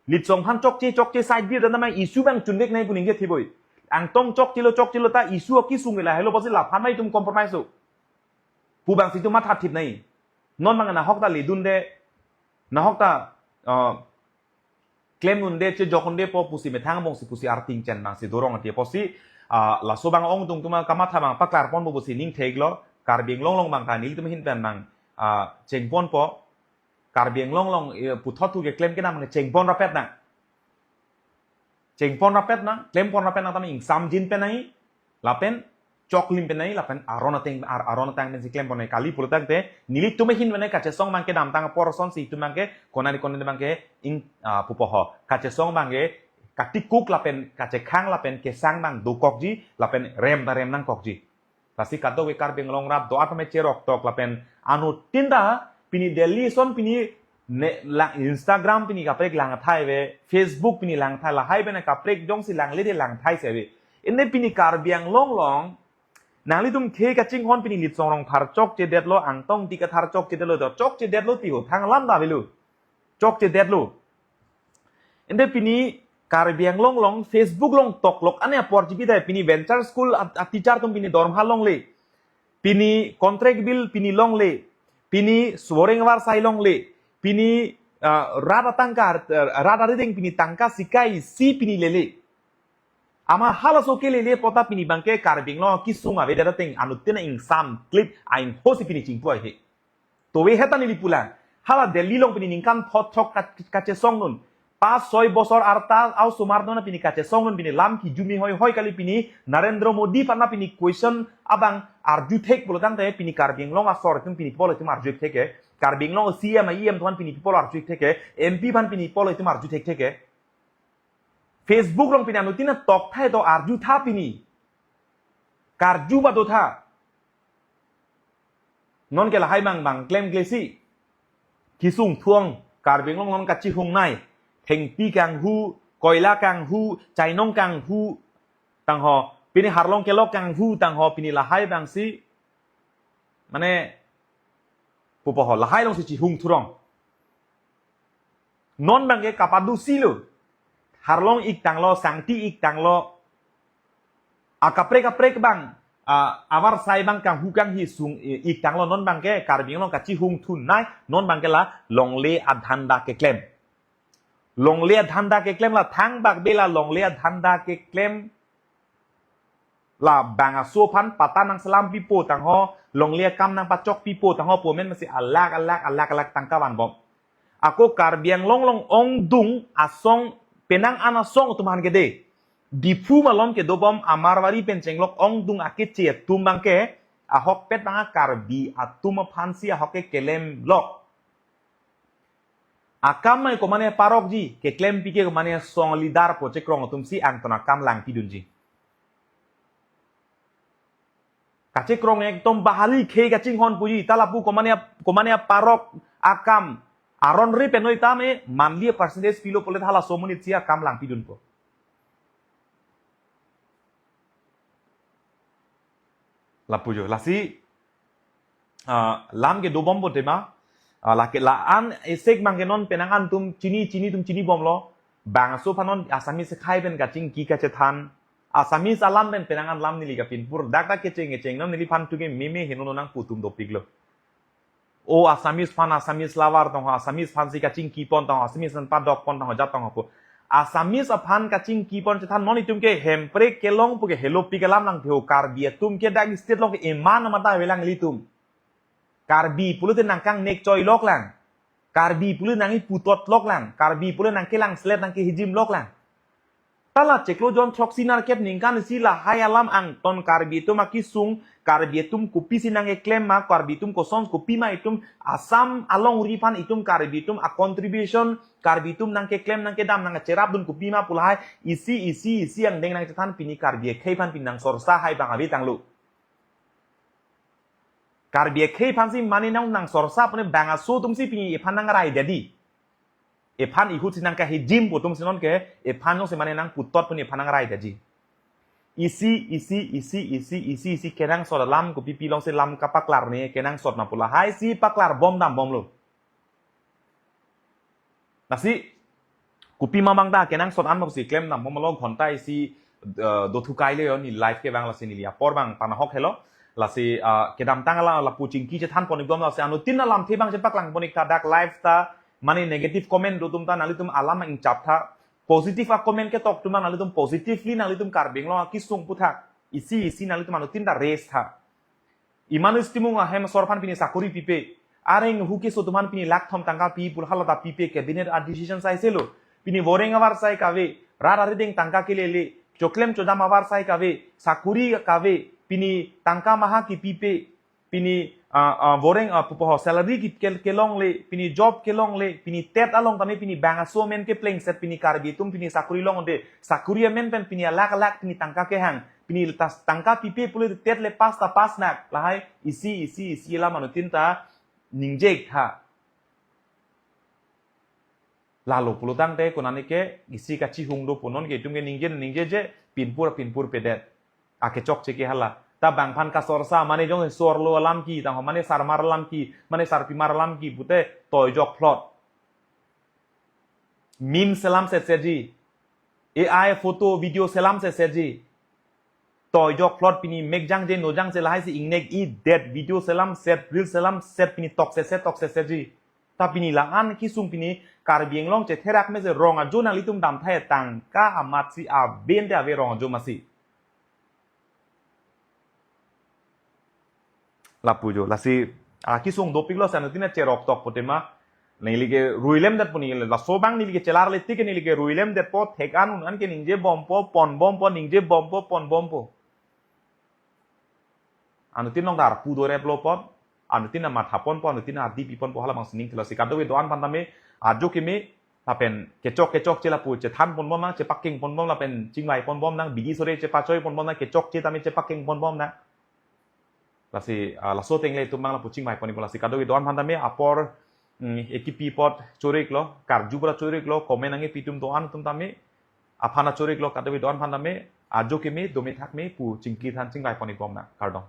Litsong aphan chokche, chokche side bir dan abang issue abang chunvek nangji pu ningje thiboi. Angtong chokchelo, chokchelo ta issue akesung ke lahelo pusi laphan ma itum compromise lo pu abang si itum matha thip nangji. Non abang nahok ta ledunde, nahok ta, uh, klem unde chejok unde po pusi methang bongsi pusi arting chen bangsi dorong ati apotsi, ah, laso abang ongdung atum kamatha abang paklar ponpo pusi ning theklo. Karbi Anglong along abang ta nelitum ahin pen abang, ah, cheng ponpo. Karbi Anglong along, eh, puthot thu keklem kedam cheng pon rapet nang. Cheng pon rapet nang, klem pon rapet nang, tame ingsamjin pen nangji, lapen choklim pen nangji, lapen aron ateng, ar-, aron ateng pensi klem pon nangji. Kali pulotangte nelitum ahin pen kachesong abang kedamtang apor asonsi itum abang ke konat konat abang ke ing, ah, pupo ho. Kachesong abang ke katikuk lapen kachekhang lapen kesang abang dokokji, lapen rem ta rem nangkokji. Lasi kadokave Karbi Anglong arat do-an tame cheroktok lapen anuttin ta pini Delhi ason pini ne, la, Instagram pini kaprek lang athai ave, Facebook pini lang athai, lahai pen kaprek jongsi langle de lang athai si ave. Inde pini Karbi Anglong along nanglitum khei kachinghon pini Litsong Rongphar chokchedetlo, Angtong Ingti Kathar chokchedetlo, do chokchedetlo ti ho, thang alam ta avelo. Chokchedetlo. Inde pini Karbi Anglong along Facebook along toklok ane apor chipidai, pini venture school a, a teacher atum pini dorma longle. Pini contract bill pini longle. Pini suboreng avarsai longle. Pini, ah, rat atangka, ah, rat arideng pini tangka sikai isi pini lele. Amat halaso kelele apot ta pini abang ke Karbi Anglong kesung avedet ateng anuttin ingsamklip, aingho si pini chingpu ahe. Towe heta neli pulang. Hala Delhi along pini ningkan thot thok ka-, kachesong dun. Pas soi bosor arta osomar dun pini kachesong dun, pini lam kijumi hoi hoi kali, pini Narendra Modi aphan pini question abang arju thek pulotangte pini Karbi Anglong asor atum pini pol atum arju thek ke. Karbi Anglong C M, E M atum pini pol arju thek ke. M P aphan pini pol atum arju thek thek ke. Facebook along pini anuttin tok thai to arju tha pini. Karju ba do tha. Non ke lahai abang abang klemkle si. Kesung thuang, Karbi Anglong non kachihung nai. Thengpi kanghu, koila kanghu, chainong kanghu. Tangho, pini harlong kelok kanghu, tangho, pini lahai abang si. Mane, pupo ho, lahai along si chihung thurong. Non abang ke kapadusi lo. Harlong ik tanglo, sangti ik tanglo. Akaprek kaprek abang, ah, avarsai abang kanghu kanghi sung, eh, ik tanglo, non abang ke Karbi Anglong kachihung thun nai, non abang ke la longle adhanda keklem. Longle adhanda keklem la thangbak be la longle adhanda keklem. La bang aso aphan pata nangselam pipo tangho, longle akam nangpachok pipo tangho, pu amen masi alak alak alak alak tangka vanbom. Ako Karbi Anglong along ongdung asong, penang an asong atum aphan ke de. Diphu malom kedo bom, Marwari pen chenglok ongdung akeche atum abang ke, ahokpet abang Karbi atum aphan si ahok ke kelemlok. Akam mai komane parokji, keklem pike komane song leader po chekrong atum si angton akam langpidunji. Kachekrong ekdom bahari khei kachinghon puji, ta lapu komane, komane parok akam, aron ri penoi tame, manli percentage pilo pulote halaso amonit si akam langpidunpo. Lapu jo, lasi, ah, lam kedo bompo tema, ah, lake la-an esek abang ke non penang an atum chini, chini atum chini bomlo, bang aso aphan non Assamese akhei pen kachingki kachethan, Assamese alam pen penang an lam neli kapinpur, dak dak kecheng kecheng non neliphan tuke meme heno nangpu atum dopiklo. O Assamese aphan Assamese lover tangho, Assamese aphan si kachingki pon tangho, Assamese aphan padok pon tangho, jat tangho pu. Assamese aphan kachingki pon chethan non itum ke Hemprek kelong pu ke helopik alam nangthe ho, Karbi atum ke dak state along ke eman amat avelang ilitum. Karbi pulote nangkangnek choilok lang. Karbi pulote nangkiputotlok lang. Karbi pulote nangkelang selet nangkehijimlok lang. Ta la chiklo jon throksi nerkep ningkan isi lahai alam angton Karbi atum akesung, Karbi atum kopisi nangkeklem ma, Karbi atum koson kopima itum Assam alongri aphan itum Karbi atum a-contribution, Karbi atum nangkeklem nangkedam nangkacherapdun kopima pu lahai isi isi isi angdeng nangchethan pini Karbi akhei aphan pini nangsorsa hai abang ave tanglo. Karbi akhei aphan si mane nang nangsorsa pune bang aso atum si pini ephan nangraidetji. Ephan ihut si nangkahijim pu atum si non ke, ephan jongsi mane nangputot pune ephan nangraidetji. Isi, isi, isi, isi, isi, isi kenangsot alam kopi pilong si lam kapaklar ne kenangsot ma pu lahai si paklar bom dam bomlo. Lasi, kopima abang ta kenangsot an ma pusi klemdam bomlo, ghonta isi, eh, dothukai le yo, neli live kevang lasi neli apor abang panahok helo. Lasi, eh, kedamtang ala lapu chingki chethan pon-ik dom lasi anuttin alamthe abang chepaklang pon-ik tha, dak live ta Mane negative comment do atum ta nanglitum alam ingchap tha. Positive a-comment ketok atum nanglitum positively nanglitum Karbi Anglong akesung puthak. Isi isi nanglitum anuttin ta raise tha. Iman stimung ahem asor aphan pini sakuri pipe. Areng hu keso atum aphan pini lakh thom tangka pi pu hala ta pipe, cabinet a-decision sai selo. Pini voreng avar sai kave, rat arideng tangka kelele, choklem chodam avar sai kave, sakuri kave, pini tangka maha kipipe, pini, ah, ah, voreng, ah, pupo ho, salary ki kel-, kelongle, pini job kelongle, pini TET along tame pini bang aso amen keplengset pini Karbi atum pini sakuri longde, sakuri amen pen pini alakh alakh pini tangka kehang, pini tas tangka pipe pule TET le pass ta pass nak, lahai isi isi isi alam anuttin ta ningje tha. Lalo pulotangte konane ke isi kachihung do pu non ke itum ke ningje ningjeje, pinpur pinpur pedet. Akechokche ke hala. Ta bang aphan kasorsa, mane jong sorlo alam ke, tang mane sarmar alam ke, mane sarpimar alam ke pute toijok phlot. Meme selam setsetji. A I photo, video selam setsetji. Toijok phlot pini mekjangje nojangje lahai si ingnek-idet, video selam set, reel selam set, pini tok setset tok setsetji. Ta pini la-an kesung pini Karbi Anglong chetherak mese rong ajo nanglitum damthai tangka amat si aben te ave rong ajo masi. Lapu jo, lasi, ah, kesung dopiklo, sa anuttin ta cherok tok pute ma. Neli ke ruilemdet pu neli, laso abang neli ke chelarle tik neli ke ruilemdetpo, thek-an un-an ke ningjebompo, ponbompo, ningjebompo, ponbompo. Anuttin along dar pu doreplo pon, anuttin amat haponpo, anuttin adi piponpo, hala abang sining thilo si kadokave do-an aphan tame, ajo keme, lapen kechok kechokche lapu chethanponbom nang, chepakengponbom lapen chingvaiponbom nang, bidi sore chepachoiponbom nang, kechokche tame chepakengponbom nang. Lasi, ah, laso tengle itum abang lapu chingvaiponpo, lasi kadokave do-an aphan tame apor, mm, ekipi apot choriklo, karju pura choriklo, comment nangkepi atum do-an atum tame, aphan ta choriklo, kadokave do-an aphan tame, ajo keme, dome thakme pu chingki than chingvaiponbom nang, kardom.